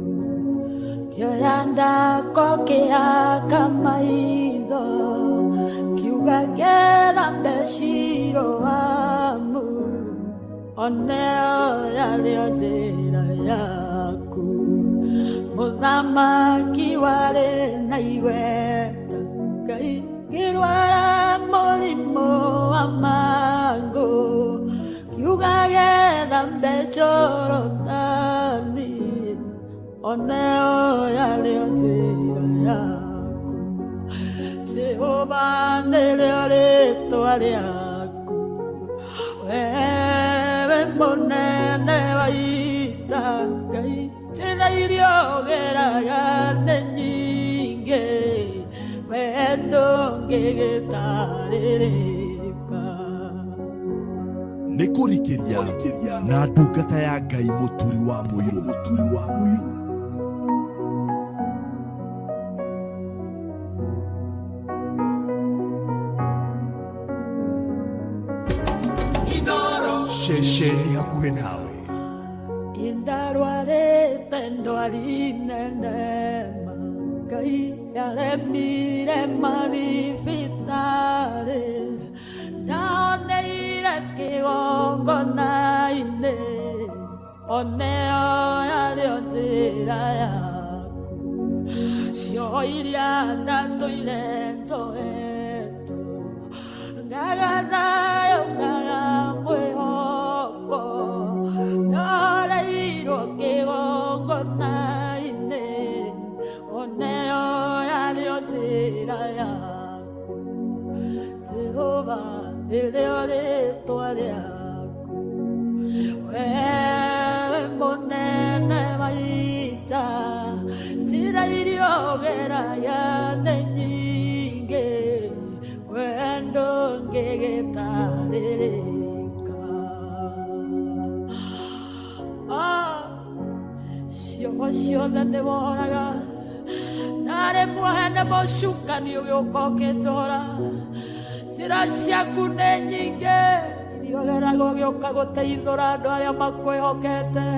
kĩoya ndako kĩhaka maitho, kiuga ngethambe Shiloamu, oneo yarĩ o njĩra yaku. Mũthamaki warĩ na igweta, Ngai ngĩrwara mũrimũ wa mangũ, kiuga gethambe Jorodani, oneo yarĩ o njĩra yaku. Jehova nĩrĩo rĩĩtwa rĩaku, wewe mũnene wa ita, Ngai njĩra iria ũgeraga nĩ nyingĩ, we ndũngĩgĩtarĩrĩka. Nĩ kũrikĩria na ndungata ya Ngai Mũturi wa Mũirũ. Mũturi wa Mũirũ. Ceceni hakuhĩ nawe. Indarwarĩte ndwari nene ma, Ngai yaremire mathibitarĩ, ndahoneire kĩgongona-inĩ, oneo yarĩ o njĩra yaku. Cioho iria ndatũire njohetwo, ngaga nayo ngaga mwĩhoko, ndahoreirwo kĩgongona-inĩ, oneo yarĩ o njĩra yaku. Jehova nĩrĩo rĩĩtwa rĩaku, wewe mũnene wa ita, njĩra iria ũgeraga nĩ nyingĩ, we ndũngĩgĩtarĩrĩka. Ciothe nĩ woraga. Ndarĩ muohe nĩ mũcukani ũgĩũka ũkĩtũhũra. Njĩra ciaku nĩ nyingĩ iria ũgeraga ũgĩũka gũteithũra andũ arĩa makwĩhokete.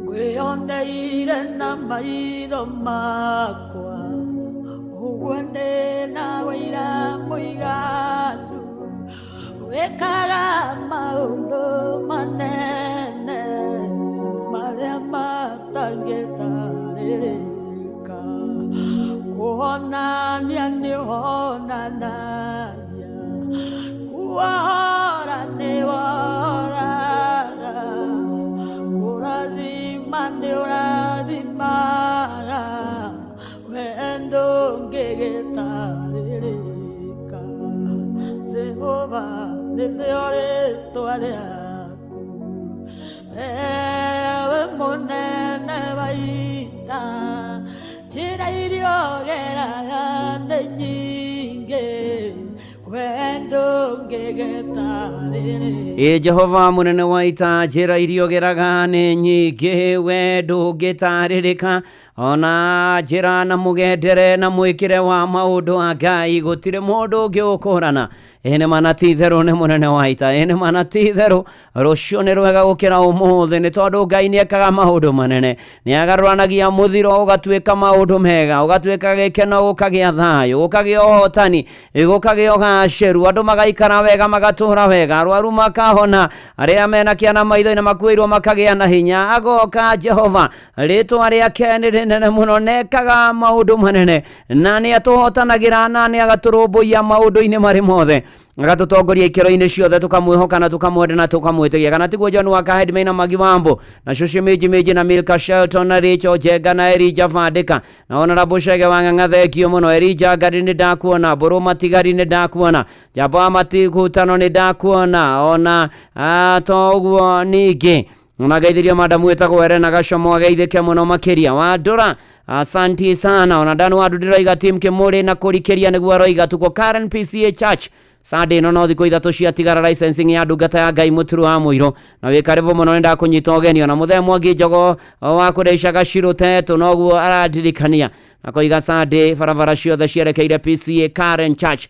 Ngwĩyoneire na maitho makwa ũguo ndĩ na wĩira mũiganu wĩkaga maũndũ manene marĩa matangĩtarĩrĩka kuonania nĩ ũhonanagia kuohora nĩ wohoraga kũrathima nĩ ũrathimaga wendo ngĩgĩtarĩrĩka Jehova nĩrĩo rĩtwa rĩaku ewe mũnene wa ita njĩra iria ũgeraga nĩ nyingĩ wendo ngĩgĩtarĩrĩka. Ĩ Jehova mũnene wa ita njĩra iria ũgeraga nĩ nyingĩ we ndũngĩtarĩrĩka ona njĩra na mũgendere na mwĩkĩre wa maũndũ a Ngai gũtirĩ mũndũ ũngĩ ũkũrana. Ĩ nĩ ma na ti itherũ nĩ mũnene wa ita, ĩ nĩ ma na ti itherũ rũciũ nĩ rwega gũkĩra ũmũthĩ nĩ tondũ Ngai nĩ ekaga maũndũ manene, nĩ agarũranagia mũthiro ũgatuĩka maũndũ mega, ũgatuĩka gĩkeno, gũkagĩa thayũ, gũkagĩa ũhotani, gũkagĩa ũgacĩru, andũ magaikara wega, magatũra wega, arwaru makahona, arĩa mena kĩana maitho-inĩ makuĩirwo makagĩa na hinya. Agoka Jehova, rĩtwa rĩake nĩ rĩnene mũno, nekaga maũndũ manene na nĩ atũhotanagĩra na nĩ agatũrũmbũiya maũndũ-inĩ marĩ mothe, agatũtongoria ikĩro-inĩ ciothe, tũkamwĩhoka na tũkamwenda na tũkamwĩtĩkia. Kana tiguo John wa Kahedmei na Magi Wambo na Cucu Minji Minji na Milka Shelton na Rachel Njenga na Elijah Vandika na Honorable Chege wa Ng'ang'a, thengio mũno. Elijah Ngari nĩ ndakuona, Mbũrũ Matigari nĩ ndakuona, Njamba wa Matigutano nĩ ndakuona, ona to ũguo ningĩ ona geithirio madamu wĩtagwo Elena Gacomo ageithĩke mũno makĩria. Wandũra asanti sana. Ona Danu Wandu ndĩroiga team Kĩmũrĩ na kũrikĩria nĩguo aroiga tuko Karen PCA Church Sunday ĩno no thikũ ithatũ ciatigara licensing ya ndungata ya Ngai mũturu wa mũirũ na wĩ karibu mũno nĩ ndakũnyita ũgeni. Ona mũthee Mwangi Njogo wa kũrĩca gacirũ tetũ noguo arandirikania na koiga Sunday barabara ciothe cierekeire PCA Karen Church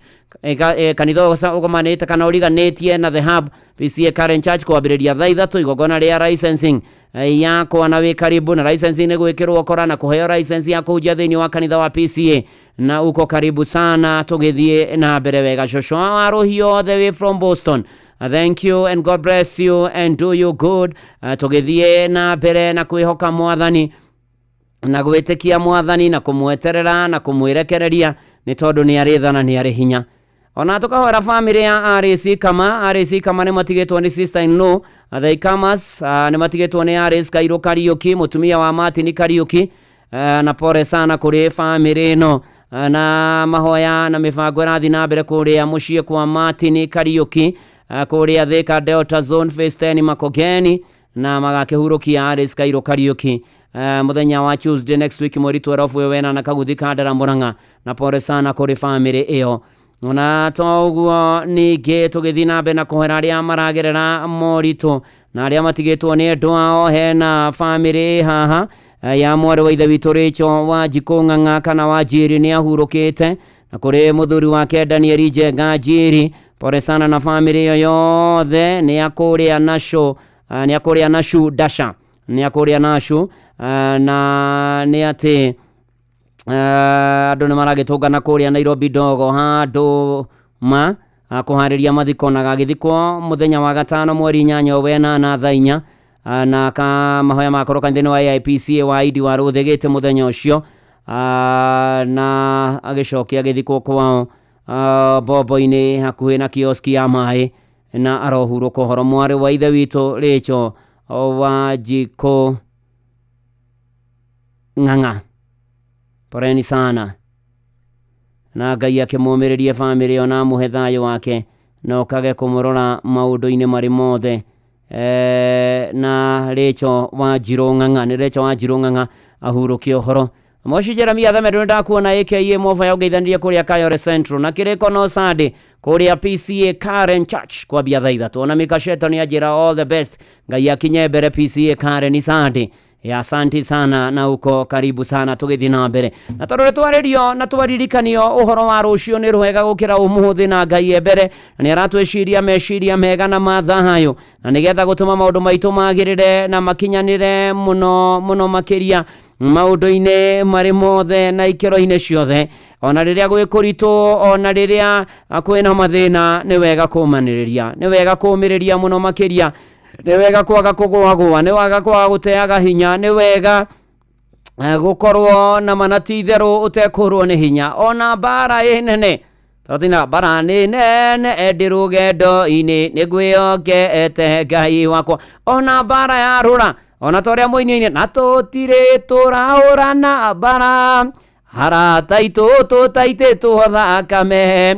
kanitha ũgomanĩte kana ũriganĩtie na The Hub PCA Karen Church kwambĩrĩria thaa ithatũ igongona rĩa licensing yakwa na wĩ karibu na licensing nĩ gwĩkĩrwo kora na kũheo license ya kũhunjia thĩinĩ wa kanitha wa PCA na uko karibu sana tũgĩthiĩ na mbere wega. Shosho wa Rũhiũ all the way from Boston, thank you and God bless you and do you good. Tũgĩthiĩ na mbere na kwĩhoka mwathani na gwĩtĩkia mwathani na kũmweterera na kũmwĩrekereria nĩ tondũ nĩ arĩ tha na nĩ arĩ hinya. Ona tũkahoera famĩlĩ ya RAC Kama. RAC Kama nĩ matigĩtwo nĩ sister in law the Kamas, nĩ matigĩtwo nĩ RAC Kairũ Kariũki, mũtumia wa Martin Kariũki, na pole sana kũrĩ famĩlĩ ĩno, na mahoya na mĩbango ĩrathiĩ na mbere kũrĩa mũciĩ kwa Martin Kariũki, kũrĩa Thika Delta Zone Phase 10 Makongeni, na magakĩhurũkia RAC Kairũ Kariũki mũthenya wa Tuesday next week mweri 12 ũyũ wena na kaguthi ka Ndara Murang'a, na pole sana kũrĩ famĩlĩ ĩyo. Ona to ũguo ningĩ tũgĩthiĩ na mbere na kũhera arĩa maragerera moritũ na arĩa matigĩtwo nĩ endwa ao, hena famĩlĩ haha ya mwarĩ wa ithe witũ Rachel wa Njikũ Ng'ang'a kana wa Njiri nĩ ahurũkĩte, na kũrĩ mũthuri wake Daniel Njenga Njiri, pole sana na famĩlĩ ĩyo yothe. Nĩ akũrĩa nacio, nĩ akũrĩa nacu dasha, nĩ akũrĩa nacu, na nĩ atĩ andũ nĩ maragĩtũngana kũrĩa Nairobi ndogo handũ ma kũharĩria mathiko na gagĩthikwo mũthenya wa gatano mweri 8 wenana thaa 4, na ka mahoya makorwo kanitha-inĩ wa AIPCA wa Idi wa Rũthĩgĩte mũthenya ũcio, na agĩcokia agĩthikwo kwao bombo-inĩ hakuhĩ na kioski ya maĩ, na arohurũka ũhoro mwarĩ wa ithe witũ Rachel wa Njikũ Ng'ang'a. Poleni sana na Ngai akĩmũmĩrĩrie famĩlĩ ĩyo na amũhe thayũ wake na ũkage kũmũrora maũndũ-inĩ marĩ mothe. Na Rachel wa Njirũ Ng'ang'a, nĩ Rachel wa Njirũ Ng'ang'a ahurũkie ũhoro. Moshi Jeremia Thame ndakuona aka Mova ya ũgeithanirie kũrĩa Kayore Central na kĩrĩko no Sunday kũrĩa PCA Karen Church kwambia thaa 3. Ona Mika Sheto nĩ anjĩra all the best, Ngai akinye mbere PCA Karen Sunday. Ya asanti sana na uko karibu sana tũgĩthiĩ na mbere na tondũ nĩ twarĩrio na twaririkanio ũhoro wa rũciũ nĩ rwega gũkĩra ũmũthĩ na Ngai e mbere na nĩ aratwĩciria meciria mega na mathayo na nĩgetha gũtũma maũndũ maitũ magĩrĩre na makinyanĩre mũno mũno makĩria maũndũ-inĩ marĩ mothe na ikĩro-inĩ ciothe ona rĩrĩa gwĩ kũritũ ona rĩrĩa kwĩna mathĩna nĩ wega kũmanĩrĩria nĩ wega kũmĩrĩria mũno makĩria nĩ wega kwaga kũgũagũa nĩ wega kwaga gũteaga hinya nĩ wega gũkorwo na mana ti itherũ ũtekũrwo nĩ hinya ona mbara ĩ nene tondũ mbara nĩ nene ndĩ rũgendo-inĩ nĩ ngwĩhokete Ngai wakwa ona mbara yarũra ona ta ũrĩa mũini-inĩ na tũtirĩ tũrahũrana mbara arata aitũ tũtaitĩtwo thakame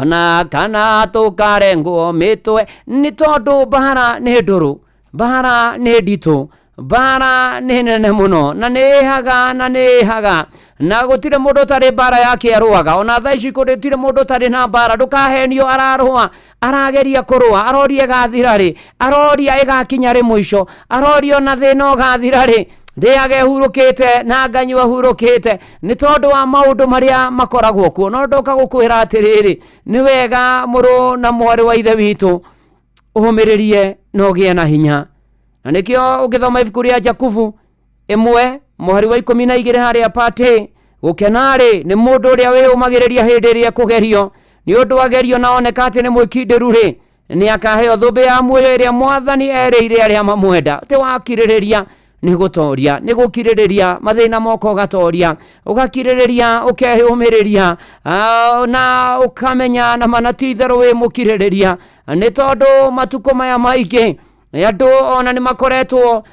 ona kana tũkarengwo mĩtwe nĩ tondũ mbara nĩ ndũrũ mbara nĩ nditũ mbara nĩ nene mũno na nĩ ĩhaga na nĩ ĩhaga na gũtirĩ mũndũ ũtarĩ mbara yake arũaga ona thaa ici gũtirĩ mũndũ ũtarĩ na mbara ndũkahenio ararũa arageria kũrũa aroria ĩgathira rĩ aroria ĩgakinya rĩ mũico aroria ona thĩna ũgathira rĩ ndĩage hurũkĩte na nganyua hurũkĩte nĩ tondũ wa maũndũ marĩa makoragwo kuo no ndoka gũkwĩra atĩrĩrĩ nĩ wega mũrũ na mwarĩ wa ithe witũ ũhũmĩrĩrie na ũgĩe na hinya na nĩkĩo ũngĩthoma ibuku rĩa Jakubu 1 mũhari wa 12 harĩa pate gũkena-rĩ nĩ mũndũ ũrĩa wĩyũmagĩrĩria hĩndĩ ĩrĩa ekũgerio nĩ ũndũ agerio na oneka atĩ nĩ mwĩkindĩru rĩ nĩ akaheo thũmbĩ ya muoyo ĩrĩa mwathani erĩire arĩa mamwenda atĩ wakirĩrĩria nĩ gũtoria nĩ gũkirĩrĩria mathĩna moka ũgatoria ũgakirĩrĩria ũkeyũmĩrĩria na ũkamenya na mana ti itherũ wĩ mũkirĩrĩria nĩ tondũ matukũ maya maingĩ andũ ona nĩ makoretwo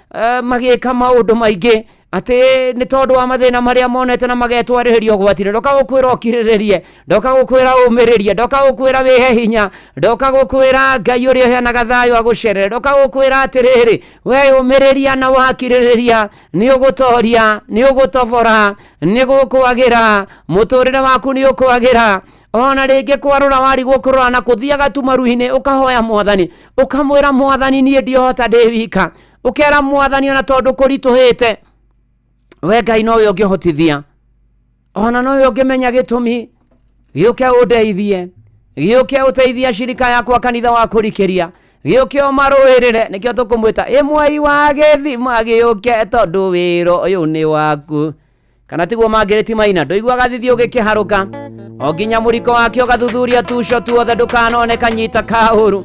magĩka maũndũ maingĩ atĩ nĩ tondũ wa mathĩna marĩa monete na magetwarĩrĩria ũgwati-inĩ ndoka gũkwĩra ũkirĩrĩrie ndoka gũkwĩra ũmĩrĩrie ndoka gũkwĩra wĩhe hinya ndoka gũkwĩra Ngai ũrĩa ũheanaga thayũ agũcerere ndoka gũkwĩra atĩrĩrĩ we ũmĩrĩria na wakirĩrĩria nĩ ũgũtoria nĩ ũgũtobora nĩ gũkwagĩra mũtũrĩre waku nĩ ũkwagĩra ona rĩngĩ kwarũra warigwo kũrora na kũthiaga tu maru-inĩ ũkahoya mwathani ũkamwĩra mwathani niĩ ndiohota ndĩ wika ũkera mwathani ona tondũ kũritũhĩte we Ngai nowe ũngĩhotithia ona nowe ũngĩmenya gĩtũmi gĩũke ũndeithie gĩũke ũteithie shirika yakwa kanitha wa kũrikĩria gĩũke ũmarũĩrĩre nĩkĩo tũkũmwĩta ĩmwei wa gĩthima gĩũke tondũ wĩra ũyũ nĩ waku kana tiguo mangĩrĩti maina ndũiguaga thithi ũgĩkĩharũka o nginya mũriko wake ũgathuthuria tuco tuothe ndũkanone kanyita kaũru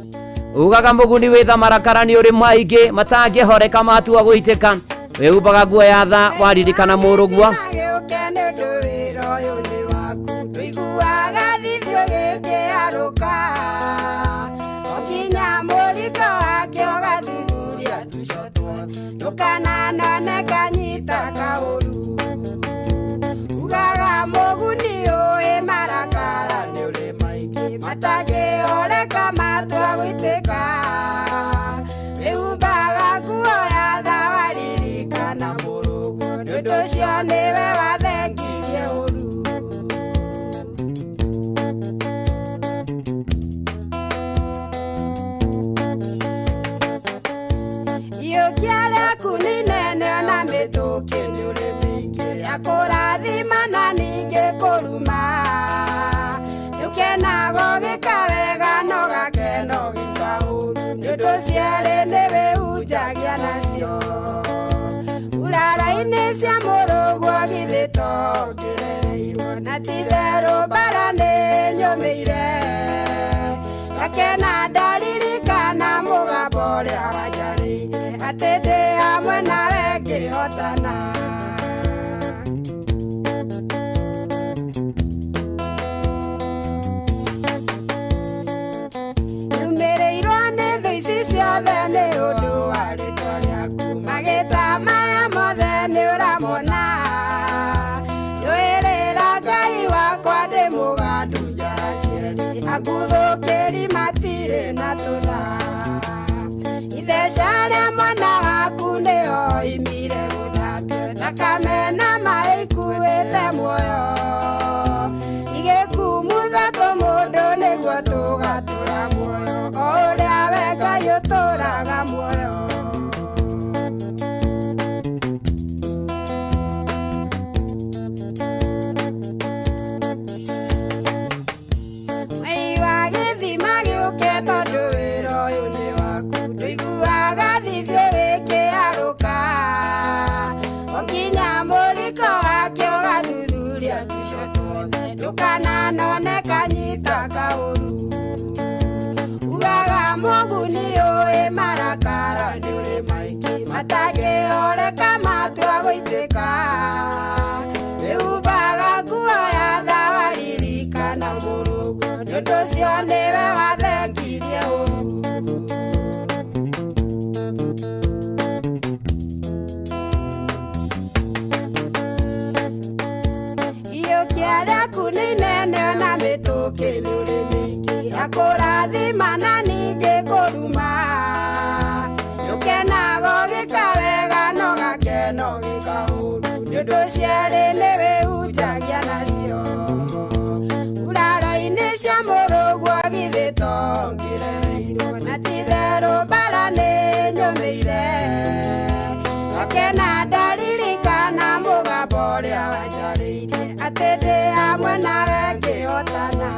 ugaga mũguni wĩ thamarakara nĩ ũrĩ maingĩ matangĩhoreka matua gũitĩka wĩhumbaga nguo ya tha waririkana mũrũguo Ndũkananone kanyita kaũru. Ugaga mũguni ũĩ marakara nĩ ũrĩ maingĩ matangĩhoreka matua gũitĩka. Wĩhumbaga nguo ya tha waririkana mũrũguo, nĩ ũndũ ũcio nĩwe wathengirie ũru. Iyũkia rĩaku nĩ inene ona mĩtũkĩ nĩ ũrĩ mĩingĩ ya kũrathima na ningĩ kũruma. Ndũkenaga ũgĩka wega no gakena ũgĩka ũru, nĩ ũndũ cierĩ nĩ wĩhunjagia nacio. Nguraro-inĩ cia mũrũguo githĩ to ngĩreheirwo, na ti-itherũ mbara nĩ nyũmĩire. Ngakena ndaririkana mũgambo ũrĩa wanjarĩirie, atĩ ndĩ hamwe nawe ngĩhotana.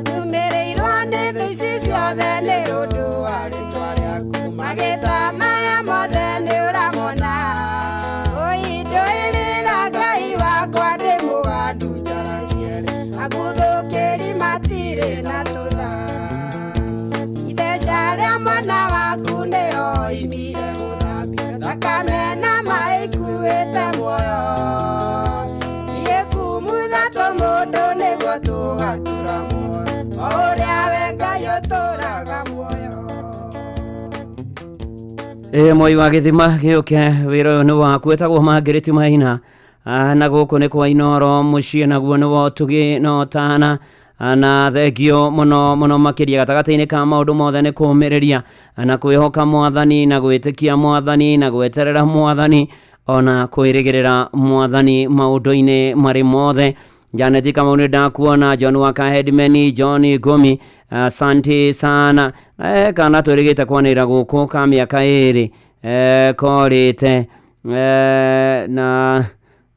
Nyumĩrĩirwo nĩ thũ ici ciothe nĩ ũndũ wa rĩtwa rĩaku, magĩtwa maya mothe nĩ ũramona. Ũindũĩrĩra Ngai wakwa ndĩ mũgandu njara cierĩ, aguthũkĩri matirĩ na tũtha. Itheca rĩa mwana waku nĩyo oimire gũthambia thakame na maĩ ikuĩte muoyo. Thiĩ kumutha tũmũndũ nĩguo tũgatũra muoyo, o ũrĩa we Ngai ũtũraga muoyo. Ĩ moi wa gĩthima gĩũke wĩra ũyũ nĩ waku wĩtagwo Margaret Maina. Na gũkũ nĩ kwa Inoro mũciĩ naguo nĩ wa ũtugi na ũtana. Na thengio mũno mũno makĩria gatagatĩ-inĩ ka maũndũ mothe nĩ kũũmĩrĩria na kwĩhoka mwathani na gwĩtĩkia mwathani na gweterera mwathani ona kwĩrĩgĩrĩra mwathani maũndũ-inĩ marĩ mothe. Janet Kamau nĩ ndakuona, John Waka Headman, John Gomi, asante sana. Kana twĩrĩgĩte kwanĩrĩra gũkũ ka mĩaka ĩrĩ korĩte na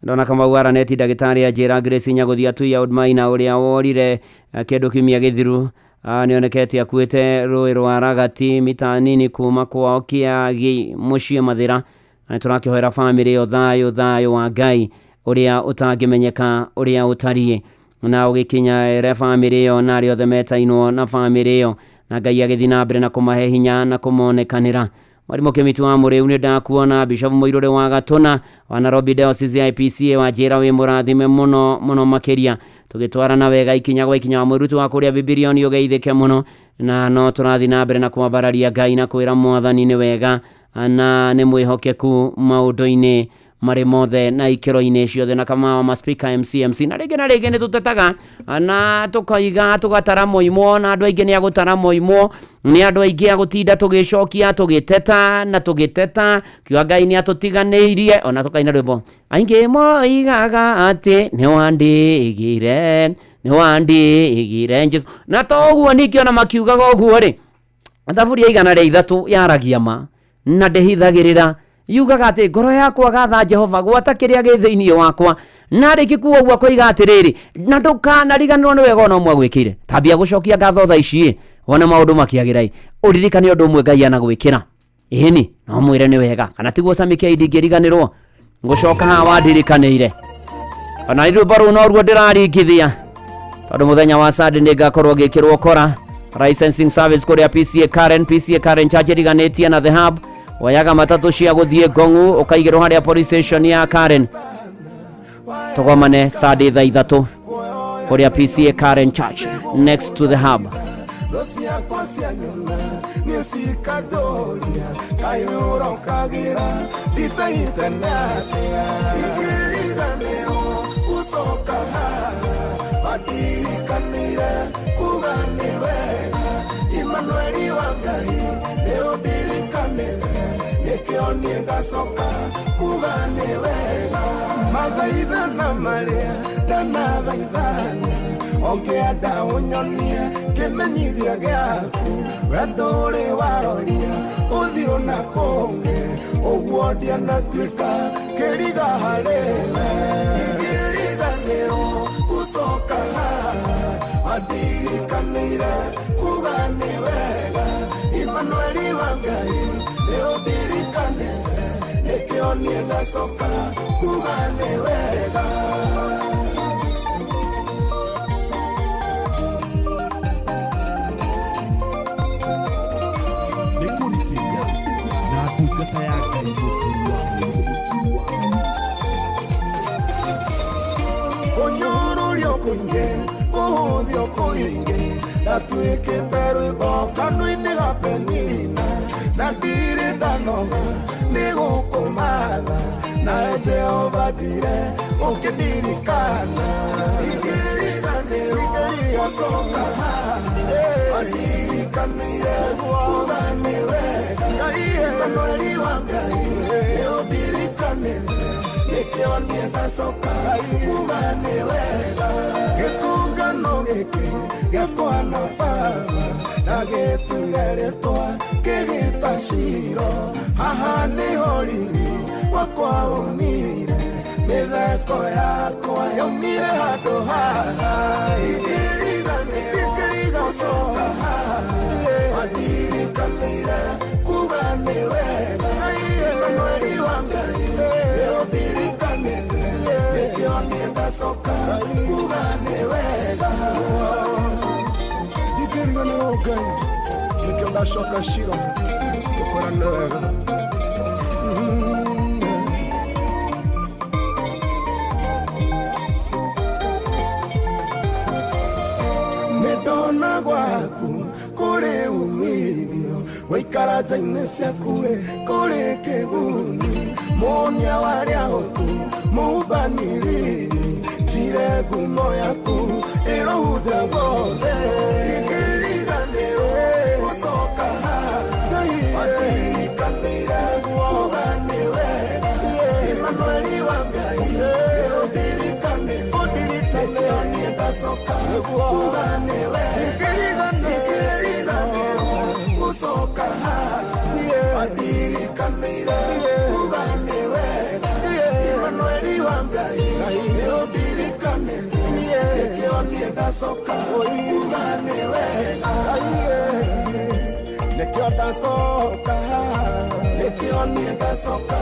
ndona Kamau araneti ndagĩtarĩ anjĩra Grace Nyagũthia Atuia Maina ũrĩa worire kĩndũ kiumia gĩthiru nĩonekete akuĩte rũĩ rwa Ragati mita nini kuma kwao Kĩagi mũciĩ Mathĩra. Na nĩtũrakĩhoera bamĩrĩ ĩyo thayũ thayũ wa Ngai ũrĩa ũtangĩmenyeka ũrĩa ũtariĩ, na ũgĩkinyĩre bamĩrĩ ĩyo na arĩa othe metainwo na bamĩrĩ ĩyo, na Ngai agĩthiĩ na mbere na kũmahe hinya na kũmonekanĩra. Mwarimũ Kĩmitu wa Mũrĩu nĩ ndakuona, Bishop Mũirũrĩ wa Gatũna wa Nairobi Diocese ya IPCA wa njĩra wĩ mũrathime mũno mũno makĩria, tũgĩtwarana wega ikinya gwa ikinya wa mwĩruti wa kũrĩa Bibilioni ũgeithĩke mũno, na no tũrathiĩ na mbere na kwambararia Ngai na kwĩra mwathani nĩ wega na nĩ mwĩhokeku maũndũ-inĩ marĩ mothe na ikĩro-inĩ ciothe, na kama wa speaker MCMC na rĩngĩ na rĩngĩ nĩ tũtetaga na tũkaiga tũgatara moimwo, na andũ aingĩ nĩ agũtara moimwo, nĩ andũ aingĩ agũtinda tũgĩcokia tũgĩteta na tũgĩteta kiuga Ngai nĩ atũtiganĩirie, ona tũkaina rwĩmbo aingĩ moigaga atĩ nĩ wandigire nĩ wandigire Jesu, na to ũguo ningĩ ona makiugaga ũguo rĩ, thaburia 103 yaragia ma na ndĩhithagĩrĩra, yugaga atĩ ngoro yakwa gatha Jehova gwata kĩrĩa gĩ thĩinĩ wakwa, na rĩngĩ kuo ũguo akoiga atĩrĩrĩ, na ndũkanariganĩrwo nĩ wega ona ũmwe agwĩkĩire. Tambia gũcokia ngatho thaa ici wone maũndũ makĩagĩra, ũririkane ũndũ ũmwe Ngai anagwĩkĩra, ĩni no mwĩre nĩ wega, kana tiguo Sami K ndingĩriganĩrwo ngũcoka haha wandirikanĩire. Ona rwĩmbo rũu noruo ndĩraringithia tondũ mũthenya wa Sunday nĩ ngakorwo ngĩkĩrwo kora licensing service kũrĩa PCA Karen, PCA Karen Church ĩriganĩtie na The Hub, woyaga matatũ cia gũthiĩ Ngong'u ũkaigĩrwo harĩa police station ya Karen. Tũgomane Sunday thaa 3 kũrĩa PCA Karen Church next to The Hub. Andirikanĩire kuga nĩ wega Immanueli wa wa Ngai nĩ ũndirikanĩte nĩkĩo niĩ ndacoka kuga nĩ wega. Nĩ kũrikĩria na ndungata ya Ngai mũturi wa mũirũ mũturi wa mũirũ. Kũnyũrũrio kũingĩ kũhũthio kũingĩ ndatuĩkĩte rwĩmbo kanua-inĩ ga Penina na ndirĩ ndanoga nĩ gũkũmatha nawe Jehova njire ũkĩndirikana ingĩriganĩrwo gũcoka haha wandirikanire kuga nĩ wega. Emmanueli wa Ngai nĩ ũndirikanĩte nĩkĩo niĩ ndacoka kuga nĩ wega. Gĩtũngano gĩkĩ gĩakwa na baba na gĩtuire rĩtwa kĩgĩta Shilo haha nĩho riri wakwa umire mĩtheko yakwa yaumire handũ haha ingĩriganĩrwo haha wandirikanĩire kuga nĩ wega. Emmanueli wa Ngai nĩ ũndirikanĩte nĩkĩo niĩ ndacoka kuga nĩ wega. Ndingĩriganĩrwo Ngai nĩkĩo ndacoka Shilo gũkwĩra nĩ wega. Nĩndona gwaku kũrĩ umithio gũikara nja-inĩ ciaku kũrĩ kĩguni mũnia warĩa hotu mũmbanĩrĩri njire ngumo yaku ĩrohunja guothe ingĩriganĩrwo gũcoka haha wandirikanĩire kuga nĩ wega. Emmanueli wa Ngai nĩ ũndirikanĩte nĩkĩo niĩ ndacoka kuga nĩ wega. Ingĩriganĩrwo gũcoka haha wandirikanĩire kuga nĩ wega. Emmanueli wa Ngai nĩ ũndirikanĩte nĩkĩo niĩ ndacoka kuga nĩ wega. Nĩkĩo ndacoka nĩkĩo niĩ ndacoka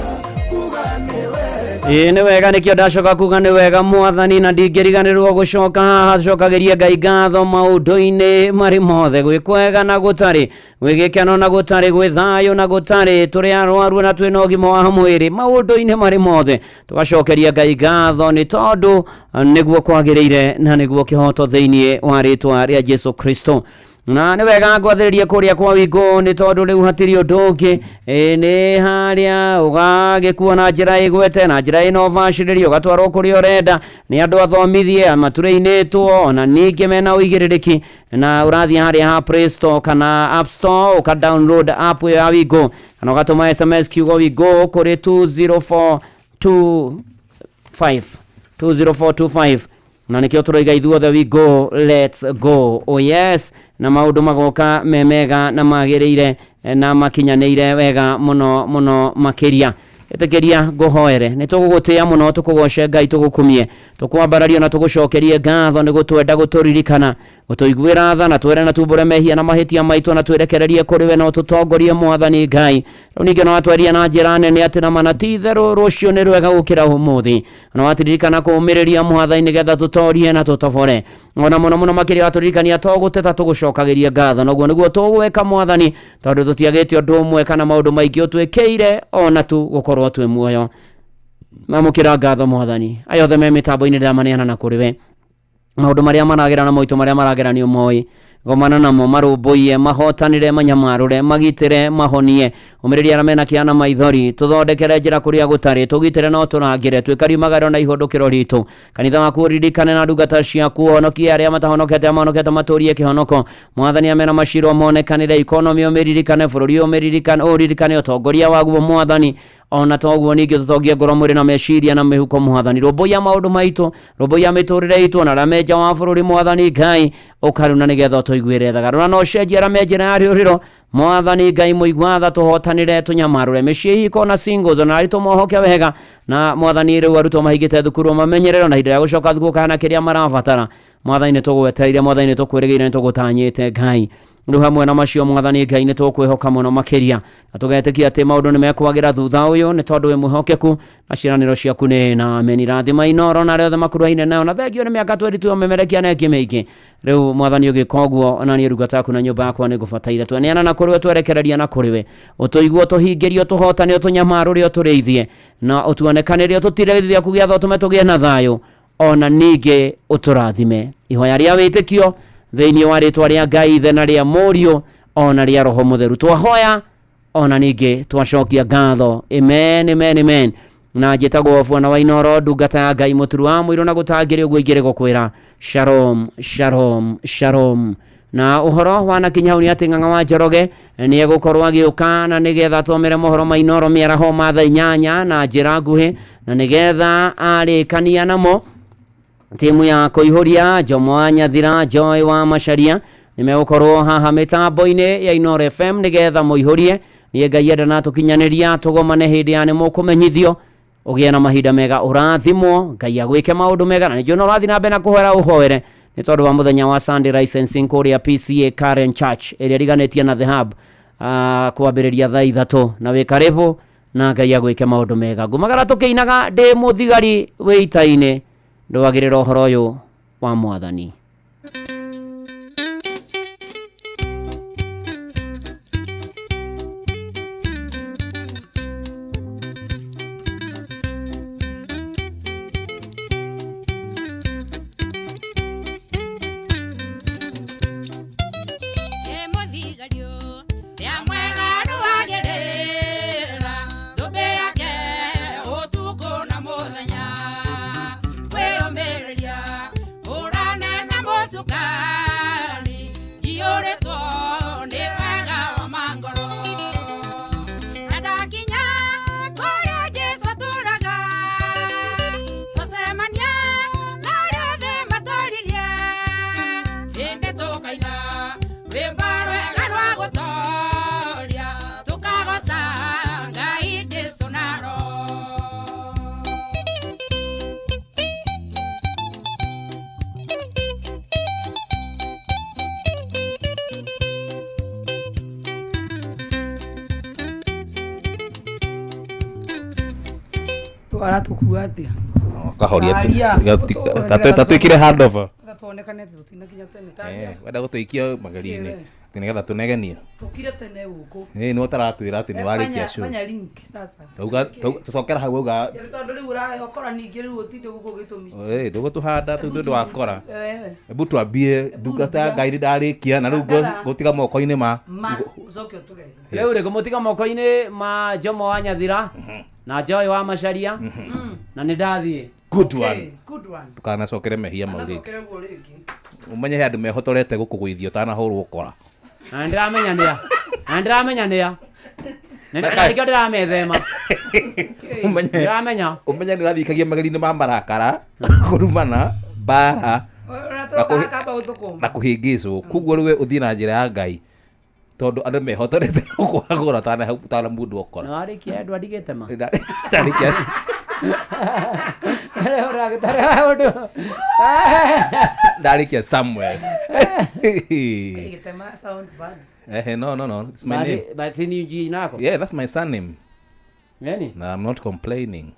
kuga nĩ wega. Ĩĩ nĩ wega nĩkĩo ndacoka kuga nĩ wega mwathani na ndingĩriganĩrwo gũcoka haha cokagĩria Ngai ngatho maũndũ-inĩ marĩ mothe gwĩ kwega na gũtarĩ gwĩ gĩkeno na gũtarĩ gwĩ thayũ na gũtarĩ tũrĩ arwaru na twĩna ũgima wa mwĩrĩ maũndũ-inĩ marĩ mothe tũgacokeria Ngai ngatho nĩ tondũ nĩguo kwagĩrĩire na nĩguo kĩhoto thĩinĩ wa rĩtwa rĩa Jesu Kristo. Na nĩ wega ngwathĩrĩrie kũrĩa kwa wingũ nĩ tondũ rĩu hatirĩ ũndũ ũngĩ nĩ harĩa ũgagĩkuo na njĩra ĩgwete na njĩra ĩna ũbacĩrĩri ũgatwarwo kũrĩa ũrenda nĩ andũ athomithie maturĩinĩtwo ona ningĩ mena ũigĩrĩrĩki na ũrathiĩ harĩa ha Play Store kana App Store ũka download app ĩyo ya Wingũ kana ũgatũma SMS kiugo Wingũ kũrĩ 20425 20425 na nĩkĩo tũroiga ithuothe we go let's go oh yes na maũndũ magoka me mega na magĩrĩire na makinyanĩire wega mũno mũno makĩria. Ĩtĩkĩria ngũhoere nĩ tũgũgũtĩĩa mũno tũkũgoce Ngai tũgũkumie tũkwambarario na tũgũcokerie ngatho nĩ gũtwenda gũtũririkana gũtũiguĩra tha na twĩre na tumbũre mehia na mahĩtia maitũ na twĩrekererie kũrĩ we na ũtũtongorie mwathani Ngai. Rĩu ningĩ no watweria na njĩra nene atĩ na mana ti itherũ rũciũ nĩ rwega gũkĩra ũmũthĩ na watiririkana kũũmĩrĩria mwathani nĩgetha tũtorie na tũtobore ona mũno mũno makĩria watũririkania to gũteta tũgũcokagĩria ngatho noguo nĩguo tũgwĩka mwathani tondũ tũtiagĩte ũndũ ũmwe kana maũndũ maingĩ ũtwĩkĩire ona tu gũkorwo twĩ muoyo. Mamũkĩra ngatho mwathani aya othe me mĩtambo-inĩ ndĩramaneana na kũrĩ we maũndũ marĩa maragera na moitũ marĩa maragera nĩ ũmoĩ gomana namo marũmbũiye mahotanĩre manyamarũre magitĩre mahonie ũmĩrĩrie arĩa mena kĩeha na maithori tũthondekere njĩra kũrĩa gũtarĩ tũgitĩre no tũrangĩre twĩkarie magaro na ihũndũkĩro ritũ kanitha waku ũririkane na ndungata ciaku ũhonokie arĩa matahonokete arĩa mahonokete matũrie kĩhonoko mwathani amena maciro monekanĩre ikonomi ũmĩririkane bũrũri ũmĩririkane ũririkane ũtongoria waguo mwathani ona toguo ningĩ tũtongie ngoro mwĩrĩ na meciria na mĩhuko mwathani rũmbũiya maũndũ maitũ rũmbũiya mĩtũrĩre itũ na arĩa me nja wa bũrũri mwathani Ngai ũkaruna nĩgetha ũtũiguĩre tha garũra na ũcenjie arĩa me njĩra ya rĩũrĩro mwathani Ngai mũigua tha tũhotanĩre tũnyamarũre mĩciĩ ihiko na singles ona arĩ tũmohoke wega na mwathani rĩu arutwo mahingĩte thukuru mamenyerero na ihinda rĩa gũcoka thukuru kana kĩrĩa marabatara mwathani nĩ tũgwetereire mwathani nĩ tũkwĩrĩgĩire nĩ tũgũtanyĩte Ngai Rĩu hamwe na macio mwathani Ngai nĩ tũkwĩhoka mũno makĩria na tũgetĩkia atĩ maũndũ nĩ mekwagĩra thutha ũyũ nĩ tondũ wĩ mwĩhokeku na ciĩranĩro ciaku nĩ na amen. Rathima Inooro na arĩa othe makuruhaine nayo na thengio nĩ mĩaka 22 memerekia na ĩngĩ mĩingĩ. Rĩu mwathani ũgĩka ũguo ona niĩ ndungata yaku na nyũmba yakwa nĩ ngũbataire tweneana na kũrĩ we twerekereria na kũrĩ we ũtũigue ũtũhingĩrie ũtũhotane ũtũnyamarũre ũtũrĩithie na ũtuonekanĩre ũtũtire gĩthiaku gĩa tha ũtũme tũgĩe na thayũ ona ningĩ ũtũrathime. Ihoya rĩa wĩtĩkio thĩinĩ wa rĩtwa rĩa Ngai Ithe na rĩa Mũriũ ona rĩa Roho Mũtheru twahoya ona ningĩ twacokia ngatho. Amen, amen, amen. Na njĩtagwo Bwana wa Inooro, ndungata ya Ngai mũturu wa mũirũ na gũtangĩrĩ ũguo ingĩrĩ gũkwĩra shalom, shalom, shalom. Na ũhoro wanakinya hau nĩ atĩ Ng'ang'a wa Njoroge nĩ egũkorwo agĩũka na nĩgetha twomere mohoro ma Inooro mĩaraho ma thaa 8 na njĩra nguhĩ na nĩgetha arĩkania namo timu ya kũihũria Jomo wa Nyathira, Joy wa Macharia nĩ megũkorwo haha mĩtambo-inĩ ya Inooro FM nĩgetha mũihũrie. Niĩ Ngai enda na tũkinyanĩria tũgomane hĩndĩ ya nĩ mũkũmenyithio ũgĩe na mahinda mega ũrathimwo Ngai agwĩke maũndũ mega na nĩnjũĩ no ũrathiĩ na mbere na kũhoera ũhoere nĩ tondũ wa mũthenya wa Sunday licensing kũrĩa PCA Karen Church ĩrĩa ĩriganĩtie na The Hub kwambĩrĩria thaa 3 na wĩ karibu na Ngai agwĩke maũndũ mega. Ngumagara tũkĩinaga ndĩ mũthigari wĩ ita-inĩ ndwagĩrĩra ũhoro ũyũ wa mwathani. Aratukua atia kahoria tatwikire handover tuonekane ati tutinakinya tene taria wenda gutuikia magerio-inĩ ati nigetha tunegenie tukire tene guku ni utaratwira ati ni warikia show fanya link sasa tauga tucokera hau uga tondu riu urahokora ningi riu utinde guku gitumi ndugutuhanda tu ndu wakora hebu twambie ndungata ya Ngai ndarikia na riu gutiga moko-inĩ ma ucoke uture riu ri ngumutiga moko-inĩ ma Jomo wa Nyathira na Joy wa Macharia na nĩ ndathiĩ. Good one. Good one. Ndukanacokere mehia mau rĩngĩ. Ũmenye he andũ mehotorete gũkũgũithia ũtanahũrwo ũkora. Na ndĩramenya nĩa. Na ndĩramenya nĩa. Na nĩkĩo ndĩramethema. Ndĩramenya. Ũmenye nĩ ũrathikagia magerio-inĩ ma marakara, kũrumana, mbara na kũhĩngĩcwo. Koguo rĩu we ũthiĩ na njĩra ya Ngai tondu andu mehotorete gũkũhagũra tana mundu okora. Na warĩkia andũ adigĩte ma. Ndarĩkia. Ndarĩkia somewhere. Gĩtema sounds bad. No, it's my name. But ni jina lako. Yeah, that's my surname. Nani? No, I'm not complaining.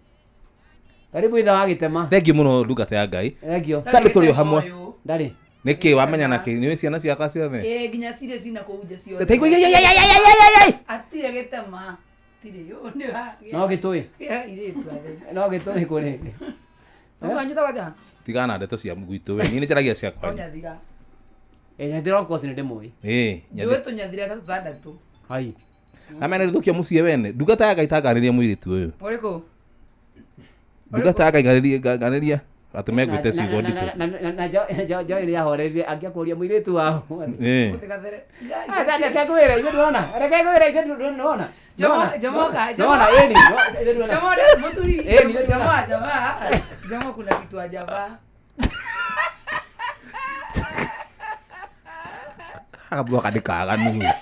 Karibu itha wa Gĩtema. Thank you muno ndungata ya Ngai. Thank you. Sasa tũrĩ o hamwe. Ndarĩ. Nĩkĩ wamenya na kĩ nĩ ciana ciakwa ciothe? Nginya cirĩ cina kũu nja ciothe. Taigua ya. Atirĩ Gĩtema. Tirĩ yo nĩ No gĩtũĩ. No gĩtũĩ kũrĩ. Tigana ndeto cia gwitũ we. Niĩ nĩ njaragia ciakwa. Nyathira. Nyathira of course nĩ ndĩmũĩ. Nyathira tũnyathira 36. Hai. Na mena rĩthũkia mũciĩ wene. Ndungata ya Ngai tanganĩria mũirĩtu ũyũ. Ũrĩkũ? Ndungata ya Ngai nganĩria atĩ megwĩte ciugo nditũ. Na Joy nĩ ahoreire angĩakũria mũirĩtu wao. Reke ngwĩre ithuĩ ndũrona. Reke ngwĩre ithuĩ ndũrona. Jomo ĩni. Jomo mũthuri. Jomo kuna kitu ajavaa. Akabwa kandĩkaga nũ.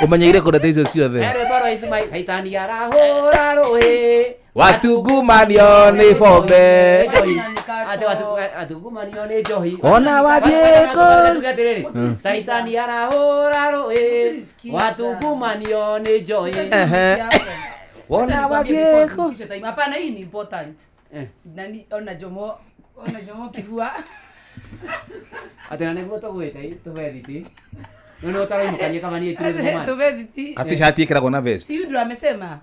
Ũmenyeire kũreta icio ciothe. Rwĩmbo rwa Ismail Caitani arahũra rũĩ. Watungumanio nĩ bombe. Atĩ watungumanio nĩ njohi. Ona wathiĩ kũ- Tuge atĩrĩrĩ, Caitani arahũra rũĩ. Watungumanio nĩ njohi. Ehe. Wona wathiĩ kũ- Kisha time. Hapana, hii ni important. Eh. Nani ona Jomo, ona Jomo kivua. Atĩ na nĩguo tũgwĩte tũbethiti. No nĩ ũtaraimũkania kama niĩ tũrĩ Tubethiti. Ka t-shirt ĩkĩragwo na vest. Si ndio amesema.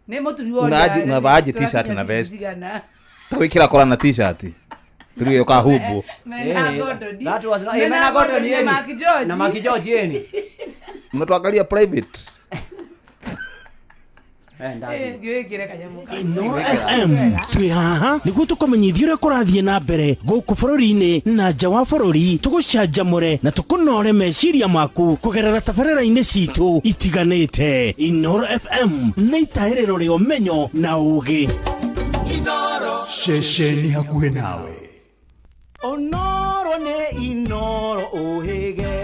Nĩ mũturi wa Unaaje- unavaaje t-shirt na vest? Ta gwĩkĩra kora na t-shirt. Rĩu ũkahumbwo. Mena Gordon. That was not- Mena Mena Gordon Gordon na yeni. Mark George. Na Mark George yeni. Mnatuangalia private. Eh, ngĩwĩkĩre kanyamũ kau. Inooro FM twĩ haha nĩguo tũkũmenyithia ũrĩa kũrathiĩ na mbere gũkũ bũrũri-inĩ na nja wa bũrũri, tũgũcanjamũre na tũkũnore meciria maku kũgerera tabarĩra-inĩ citũ itiganĩte. Inooro FM nĩ itahĩrĩro rĩa ũmenyo na ũgĩ. Ceceni hakuhĩ nawe. Onoro nĩ Inoro ũhĩge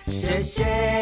ceceni.